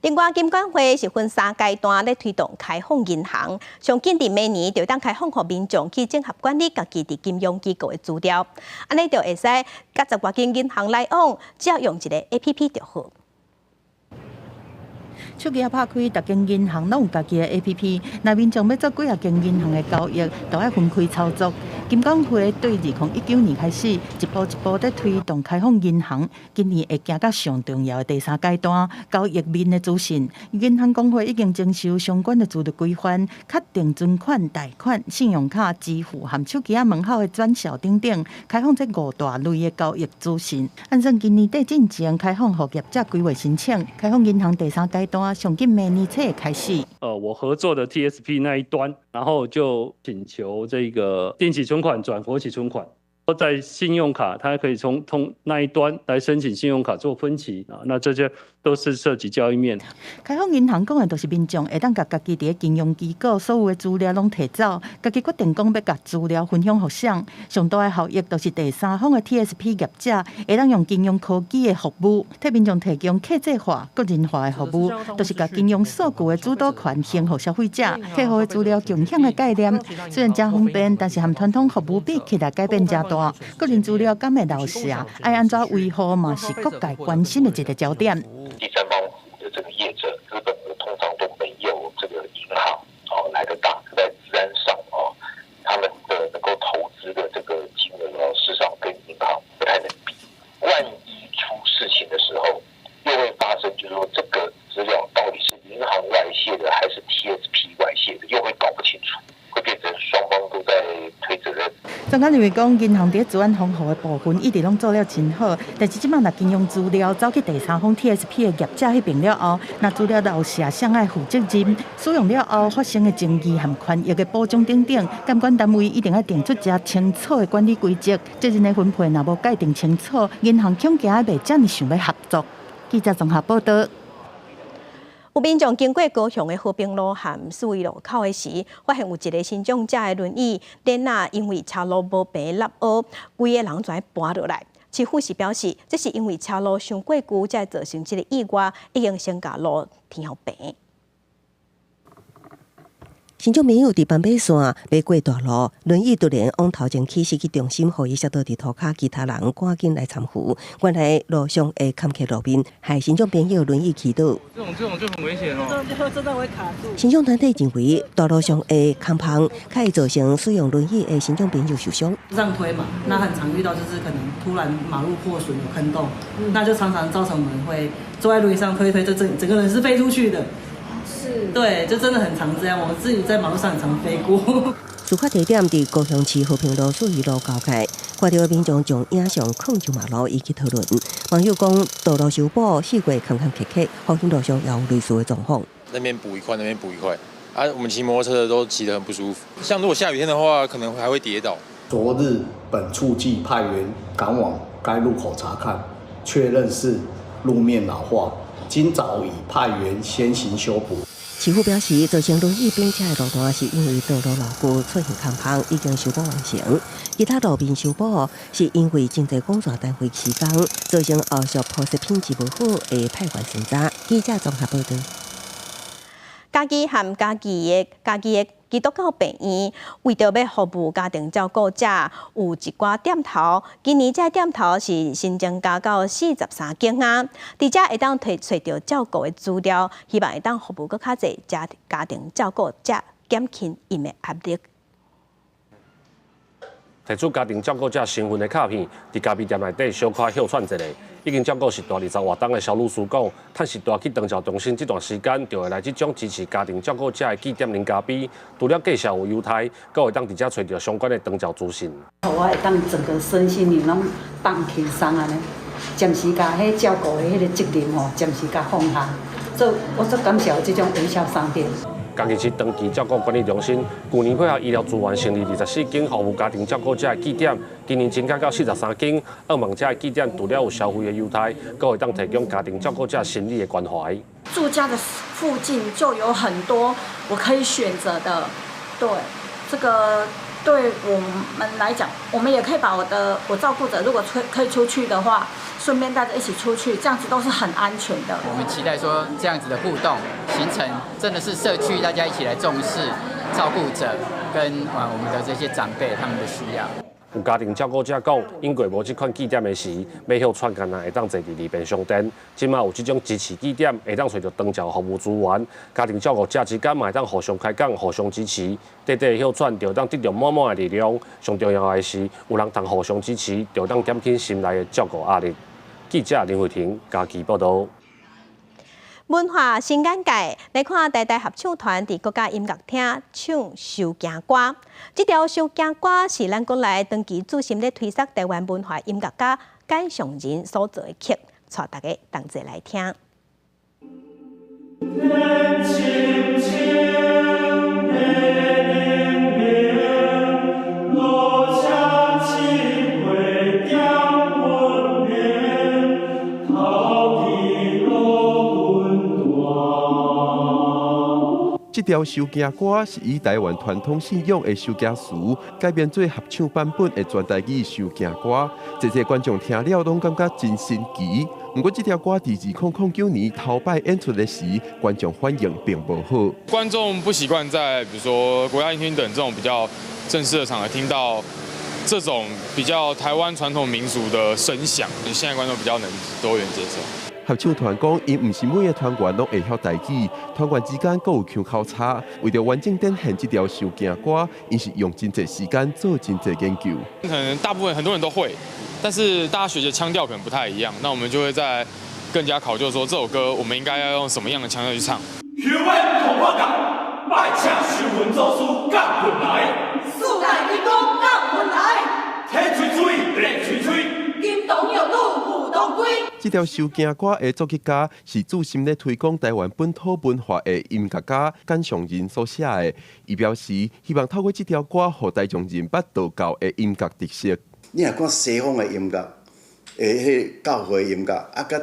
另外，金管會是分三階段咧推動開放銀行，上緊佇明年就當開放予民眾去整合管理家己佇金融機構的資料，按呢就會使佮十外間銀行來往，只要用一个 APP 就好。手機仔拍開，逐間銀行攏有家己的 APP。若民眾欲做幾若間銀行的交易，都愛分開操作。金管會對2019年開始，一步一步咧推動開放銀行，今年會行到上重要的第三階段，交易面的資訊。銀行公會已經徵收相關的資料規範，確定存款、貸款、信用卡、支付和手機仔門號的轉銷等等，開放這五大類的交易資訊。按算今年底進前開放予業者規劃申請，開放銀行第三階段。上緊明年初開始。我合作的 TSP 那一端，然後就請求這個定期存款轉活期存款，在信用卡，它可以從通那一端來申請信用卡做分期啊，那這些都是涉及交易面。開放銀行講的就是民眾會當共家己佇咧金融機構所有的資料攏提走，家己決定講欲共資料分享予誰。上大的效益就是第三方的 TSP 業者會當用金融科技的服務，替民眾提供客製化、個人化的服務，就是共金融數據的主導權還予消費者，客戶的資料共享的概念。雖然誠方便，但是和傳統服務比起來改變誠大。個人資料敢會流失啊？愛按怎維護嘛是各界關心的一個焦點。第三方的這個業者資本額通常都沒有這個銀行哦來得大，在資安上哦，他們的能夠投資的這個金額哦，事實上跟銀行不太能比。萬一出事情的時候，又會發生，就是說這個資料到底是銀行外泄的還是 TSP 外泄的，又會搞不清楚，會變成雙方都在推責任。專家認為講，銀行佇資安防護的部分一直攏做了真好，但是這擺若金融資料走去第三方 TSP 的業者彼邊了後，若資料流失，誰愛負責任？使用了後發生的爭議和權益的保障等等，監管單位一定愛定出誠清楚的管理規則。責任的分配若無界定清楚，銀行恐驚袂遮爾想欲合作。記者綜合報道。有民眾經過高雄的和平路和四維路口的時，發現有一个身障者的輪椅，輪仔因為車路無平凹凹，規个人全跋落來。市府是表示，這是因為車路傷過舊，才會造成這个意外，已經先共路填予平。身障朋友佇斑馬線欲過大路，輪椅突然往頭前起，失去重心，予伊摔倒佇塗跤，其他人趕緊來攙扶。原來路上的坎坷路面，害身障朋友輪椅起倒。這種就很危險哦。這種就真的會卡住。身障團體認為，大路上的空縫，較會造成使用輪椅的身障朋友受傷。這樣推嘛，那很常遇到就是可能突然馬路破損有坑洞，那就常常造成我們會坐在輪椅上推推，就整整個人是飛出去的。是，對，就真的很常這樣。我自己在馬路上很常飛過。事發地點佇高雄市和平路四維路交界，看著民眾將影像囥上網路，引起討論。網友講，道路修補四月坎坎坷坷，風險路上也有類似的狀況。那邊補一塊，那邊補一塊。啊，我們騎摩托車的都騎得很不舒服。像如果下雨天的話，可能還會跌倒。昨日本處即派員趕往該路口查看，確認是路面老化，今早已派員先行修補。市府表示，造成輪椅變車的路段是因為道路老舊出現空縫，已經修補完成。其他路面修補是因為真濟工作單位施工，造成後續鋪設品質無好，會派員巡查。記者綜合報導。嘉義和嘉義的基督教病院，為著欲服務家庭照顧者，有一寡店頭。今年這个店頭是新增加到43間啊！佇遮會當提揣著照顧的資料，希望會當服務閣較濟家庭照顧者，減輕𪜶的壓力。提出家庭照顧者身份的卡片，佇咖啡店內底小可歇喘一下。已經照顧序大20外冬的蕭女士講，趁序大去長照中心這段時間，就會來這種支持家庭照顧者的據點啉咖啡。除了介紹有優待，閣會當佇遮揣著相關的長照資訊。予我會當整個身心靈攏放輕鬆按呢，暫時共彼照顧的彼个責任吼，暫時共放下。所以我足感謝有這種微笑商店。嘉義市長期照顧管理中心舊年配合醫療資源成立24間服務家庭照顧者的據點，今年增加到43間。向望這的據點除了有消費的優待，閣會當提供家庭照顧者心理的關懷。住家的附近就有很多我可以選擇的，對，這個對我們來講，我們也可以把我照顧者如果可以出去的話，順便帶著一起出去，這樣子都是很安全的。我們期待說這樣子的互動形成，真的是社區大家一起來重視照顧者跟我們的這些長輩他們的需要。有家庭照顧者講，𪜶過無這款據點的時，欲歇喘干焦會當坐佇裡便商店。這馬有這種支持據點，會當揣著長照服務資源，家庭照顧者之間嘛會當互相開講、互相支持，短短的歇喘就會當得著滿滿的力量。上重要的是，有人通互相支持，就會當減輕心內的照顧壓力。記者林慧婷嘉義報導。文化新眼界，來看台大合唱團佇國家音樂廳唱《收驚歌》。這條《收驚歌》是咱國內長期注心咧推捒台灣文化音樂家簡尚仁所做的曲，帶大家同齊來聽。這條收驚歌是以台灣傳統信仰的收驚詞改編做合唱版本的全台語收驚歌，濟濟觀眾聽了攏感覺真神奇。毋過這條歌佇2009年頭擺演出的時，觀眾反應並無好。觀眾不習慣在比如說國家音樂廳等這種比較正式的場合聽到這種比較台灣傳統民俗的聲響，現在觀眾比較能多元接受。合唱團講，𪜶毋是每个團員攏會曉台語，團員之間閣有腔口差。為著完整展現這條收驚歌，𪜶是用真濟時間做真濟研究。可能大部分很多人都會，但是大家學的腔調可能不太一樣。那我們就會再更加考究說，這首歌我們應該要用什麼樣的腔調去唱。求阮同我講，拜請收魂祖師降魂來，四大天公降魂來，天吹吹，地吹吹，金童玉女虎當歸。這條收驚歌的作曲家是注心咧推廣台灣本土文化的音樂家簡尚仁所寫的。伊表示希望透過這條歌，予大眾認捌道教的音樂特色。你若看西方的音樂，彼個教會音樂，啊，佮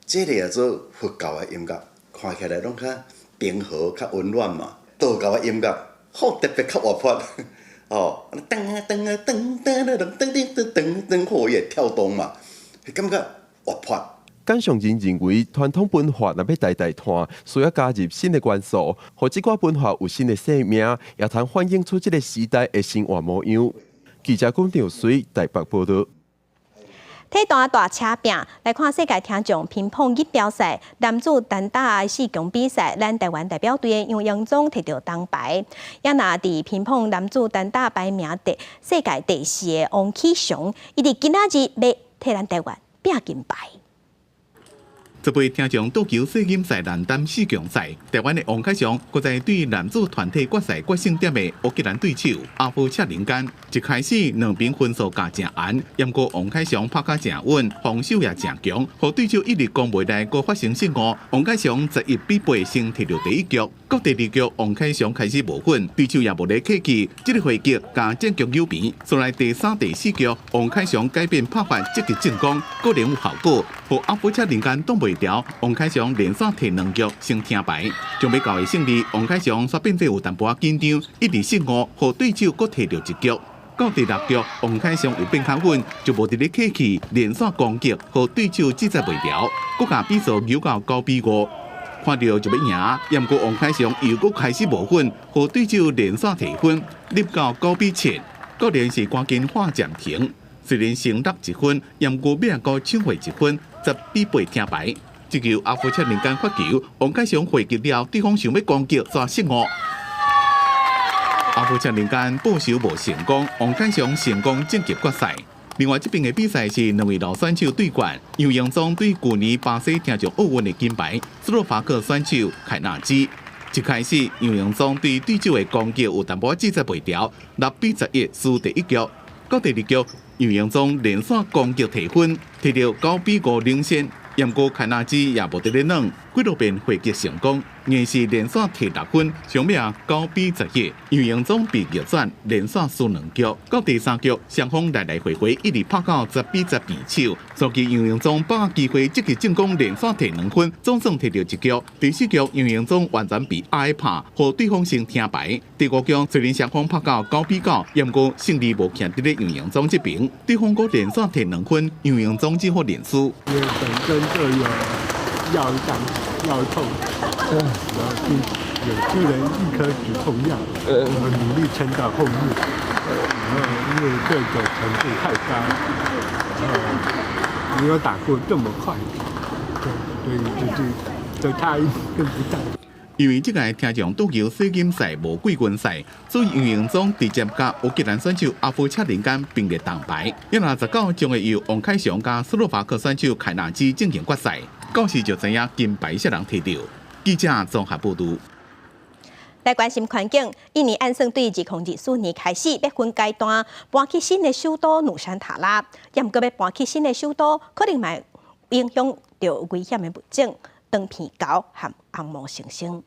這个叫做佛教的音樂，看起來攏較平和、較溫暖嘛。道教的音樂好特別較活潑，哦，噔噔噔噔噔噔噔噔噔，好伊會跳動嘛，感覺活潑。簡尚仁認為，傳統文化若欲代代傳，需要加入新的元素，予這寡文化有新的生命，也通反映出這个時代的生活模樣。記者龔長水台北報導。體壇大車拼，來看世界聽障乒乓錦標賽男子單打四強比賽，咱台灣代表隊的楊榮宗摕著銅牌。也若佇乒乓男子單打排名世界第四的王啟雄，伊佇今仔日欲替咱台灣拼金牌。這擺聽眾桌球世錦賽男單四強賽，台灣的王凱翔閣再對男子團體決賽決勝點的烏克蘭對手阿夫切林間，一開始兩邊分數加誠懸，毋過王凱翔拍甲誠穩，防守也誠強，予對手一直攻袂來，閣發生失誤。王凱翔11比8先摕著第一局，到第二局王凱翔開始無穩，對手也無咧客氣，這个回擊共戰局扭平。後來第三、第四局，王凱翔改變拍法，積極進攻，果然有效果，予阿夫切林間擋袂牢，王凱翔連續摕兩局先聽牌，準備到的勝利。王凱翔煞變做有淡薄仔緊張，一直失誤，予對手閣摕著一局。到第六局，王凱翔又變較穩，就無佇咧客氣，連續攻擊，予對手制裁袂牢，閣共比數扭到9比5。看著就欲贏，毋過王凱翔又閣開始無穩，予對手連續提分，入到9比7，果然是趕緊喊暫停。雖然先落一分，毋過尾仔閣搶回一分，10比8聽牌。這球阿夫切林間發球，王凱翔回擊了，對方想欲攻擊，煞失誤。阿夫切林間報仇無成功，王凱翔成功晉級決賽。另外這邊的比賽是兩位老選手對決，楊榮宗對舊年巴西聽著奧運的金牌斯洛伐克選手凱納茲。一開始楊榮宗對對手的攻擊有淡薄仔制裁袂牢，6比11輸第一局。到第二局，楊榮宗連續攻擊提分，摕著9比5領先。毋過凱納茲也無佇咧軟，幾落遍回擊成功，硬是連續提六分，上尾9比11，楊榮宗被逆轉，連續輸兩局。到第三局，雙方來來回回一直拍到10比10平手。所以楊榮宗把握機會積極進攻，連續提兩分，總算摕著一局。第四局，楊榮宗完全被壓拍，予對方先聽牌。第五局雖然雙方拍到9比9，毋過勝利無徛佇咧楊榮宗這邊，對方閣連續提兩分，楊榮宗只好認輸。就有腰痛，腰痛，然後就有吃了一顆止痛藥，我努力撐到後面，然後因為對手程度太高，然後沒有打過這麼快，對，所以就是就差一跟不上。因為這屆聽眾桌球世錦賽無季軍賽，所以楊榮宗直接佮烏克蘭選手阿夫切林間並列銅牌。一若19將會由王凱翔佮斯洛伐克選手凱納茲進行決賽，到時就知影金牌啥人摕著。記者綜合報導。來關心環境，印尼按算對2024年開始，欲分階段搬去新的首都努山塔拉，毋過欲搬去新的首都，可能會影響著危險的物種長鼻猴和紅毛猩猩。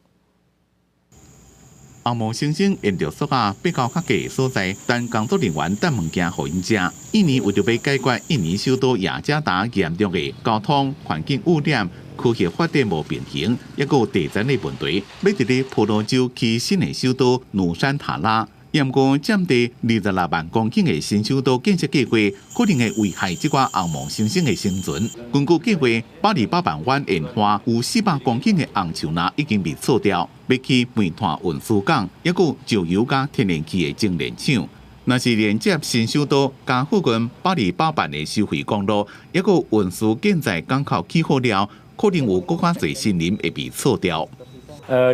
紅毛猩猩沿著索仔爬到較低的所在，等工作人員擲物件予𪜶食。印尼為著欲解決印尼首都雅加達嚴重的交通環境污染、科學發展無平衡，抑閣有地層的問題，欲佇咧婆羅洲起新的首都努山塔拉。毋過佔地26萬公頃的新首都建設計劃，可能會危害這寡紅毛猩猩的生存。根據計劃，巴厘巴板灣沿岸有400公頃的紅樹林已經被銼掉，欲起煤炭運輸港，抑閣有石油佮天然氣的精煉廠。若是連接新首都佮附近巴厘巴板的收費公路，抑閣運輸建材港口起好了，可能有閣較濟森林會被銼掉。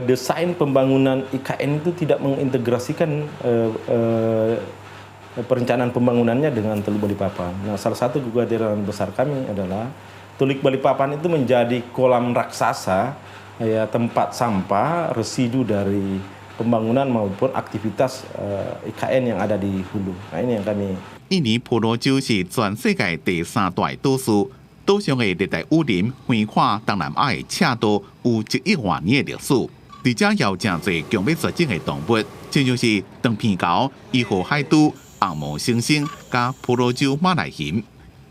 Desain pembangunan IKN itu tidak mengintegrasikan perencanaan pembangunannya dengan Teluk Balikpapan. Nah, salah satu kekhawatiran besar kami adalah Teluk Balikpapan itu menjadi kolam raksasa, ya, tempat sampah residu dari pembangunan maupun aktivitas IKN yang ada di hulu. Nah, ini yang kami. 印尼婆羅洲是全世界第三大島嶼，島上的熱帶雨林橫跨東南亞的赤道，有1億外年的歷史。佇遮也有誠濟強欲絕種的動物，親像是長鼻猴、伊河海豬、紅毛猩猩、佮婆羅洲馬來熊。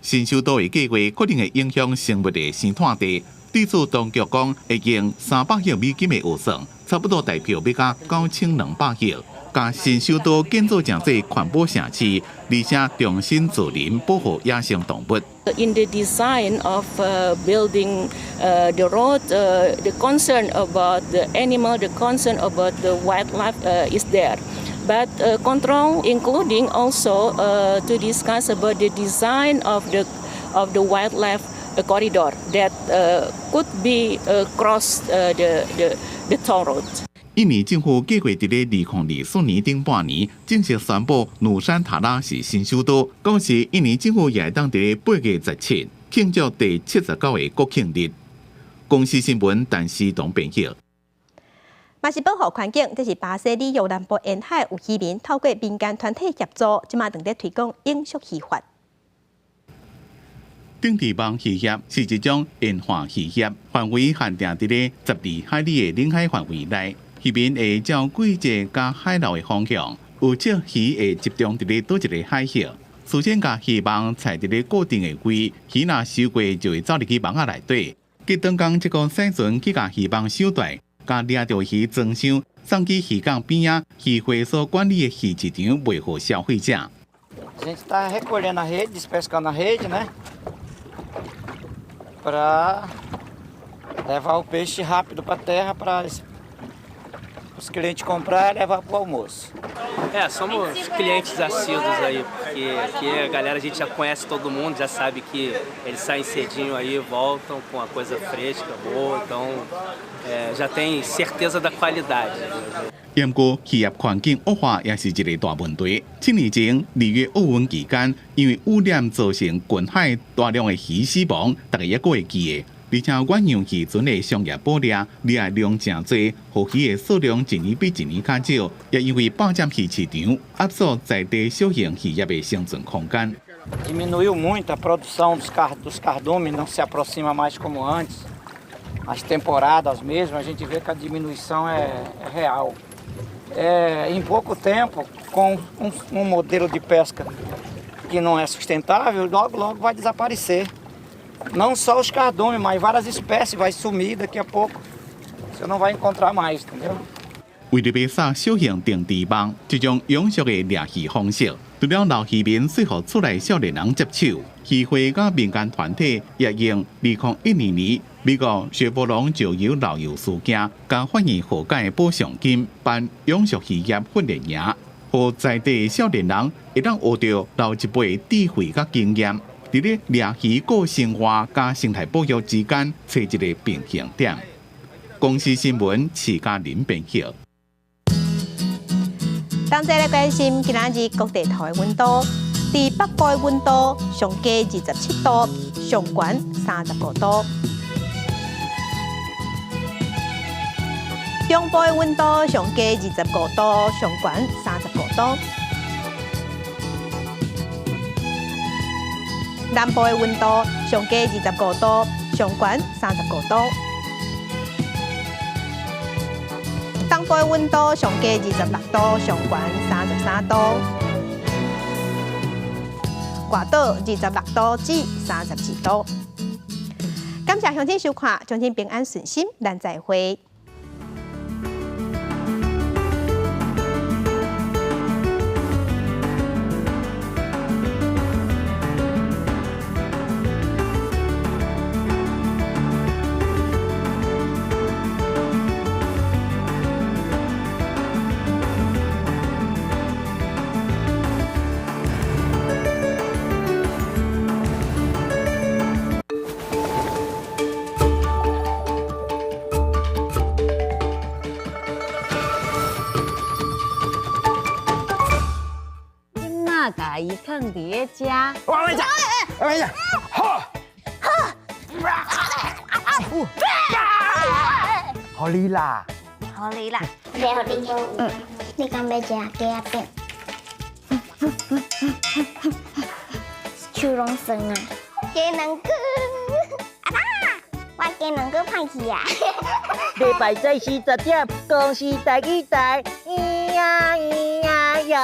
新首都的計劃可能會影響生物的生態地。對此當局講，會用300億美金的預算，差不多台票欲加9200億，共新首都建造成做環保城市，而且重新造林保護野生動物。 In the design of building the road, the concern about the animal, the concern about the wildlife is there. But control, including also to discuss about the design of the wildlife corridor that could be across the toll road. 印尼政府計劃佇咧2024年頂半年正式宣布努山塔拉是新首都。到時印尼政府也會當佇咧8月17慶祝第79個國慶日。公視新聞陳思彤編譯。嘛是保護環境，這是巴西里約南部沿海有漁民透過民間團體協助，這馬正佇推廣永續漁法。定置網漁業是一種沿岸漁業，範圍限定佇咧12海里的領海範圍內。漁民會照季節佮海流的方向，有少魚會集中佇咧佗一个海域。事先共漁網踩佇咧固定的位，魚若收過就會走入去網仔內底。隔頓工這個細船去共漁網收袋，共掠著魚裝箱，送去漁港邊仔漁會所管理的魚市場賣予消費者。 A gente está recolhendo a rede, despescando a rede, né? Para levar o peixe rápido para a terra para os clientes comprar e levar para o almoço. É, somos clientes assíduos aí, porque aqui a galera a gente já conhece todo mundo, já sabe que eles saem cedinho aí, voltam com a coisa fresca, boa, então já tem certeza da qualidade. 不過，漁業環境惡化也是一个大問題。7年前里約奧運期間，因為污染造成近海大量的魚死亡，大家猶閣會記得。而且遠洋漁船的商業捕獵獵的量誠濟，予魚的數量一年比一年較少，也因為霸佔魚市場，壓縮在地小型漁業的生存空間。 Diminuiu muito a produção dos cardumes, não se aproxima mais como antes. As temporadas mesmo, a gente vê que a diminuição é real. Em pouco tempo, com um modelo de pesca que não é sustentável, logo, logo vai desaparecer. Não só os cardumes, mas várias espécies vai sumir daqui a pouco. Você não vai encontrar mais, entendeu? 為著欲掃小型定置網，這種永續的掠魚方式，除了老漁民說予厝內少年人接手，漁會佮民間團體也用2012年美國雪佛龍石油漏油事件，共發現和解的補償金，辦永續漁業訓練營，予在地少年人會當學著老一輩智慧佮經驗，佇咧掠魚過生活佮生態保育之間，揣一个平衡點。公視新聞徐嘉玲編譯。同齊來關心今仔日各地頭的溫度，佇北部的溫度上低27度，上懸35度。中部的溫度上低25度，上懸35度。南部的溫度上低25度，上懸35度。東部的溫度上低26度，上懸33度。外島26度至32度。感謝鄉親收看，祝恁平安順心，咱再會。共伊囥佇咧遮。我來食，我來食，好，好，予你啦，予你啦，予你。嗯，你敢欲食雞仔餅？手攏酸啊！雞卵糕，阿爸，我雞卵糕歹去啊！禮拜早時10點，公視台語台，咿呀咿呀哟。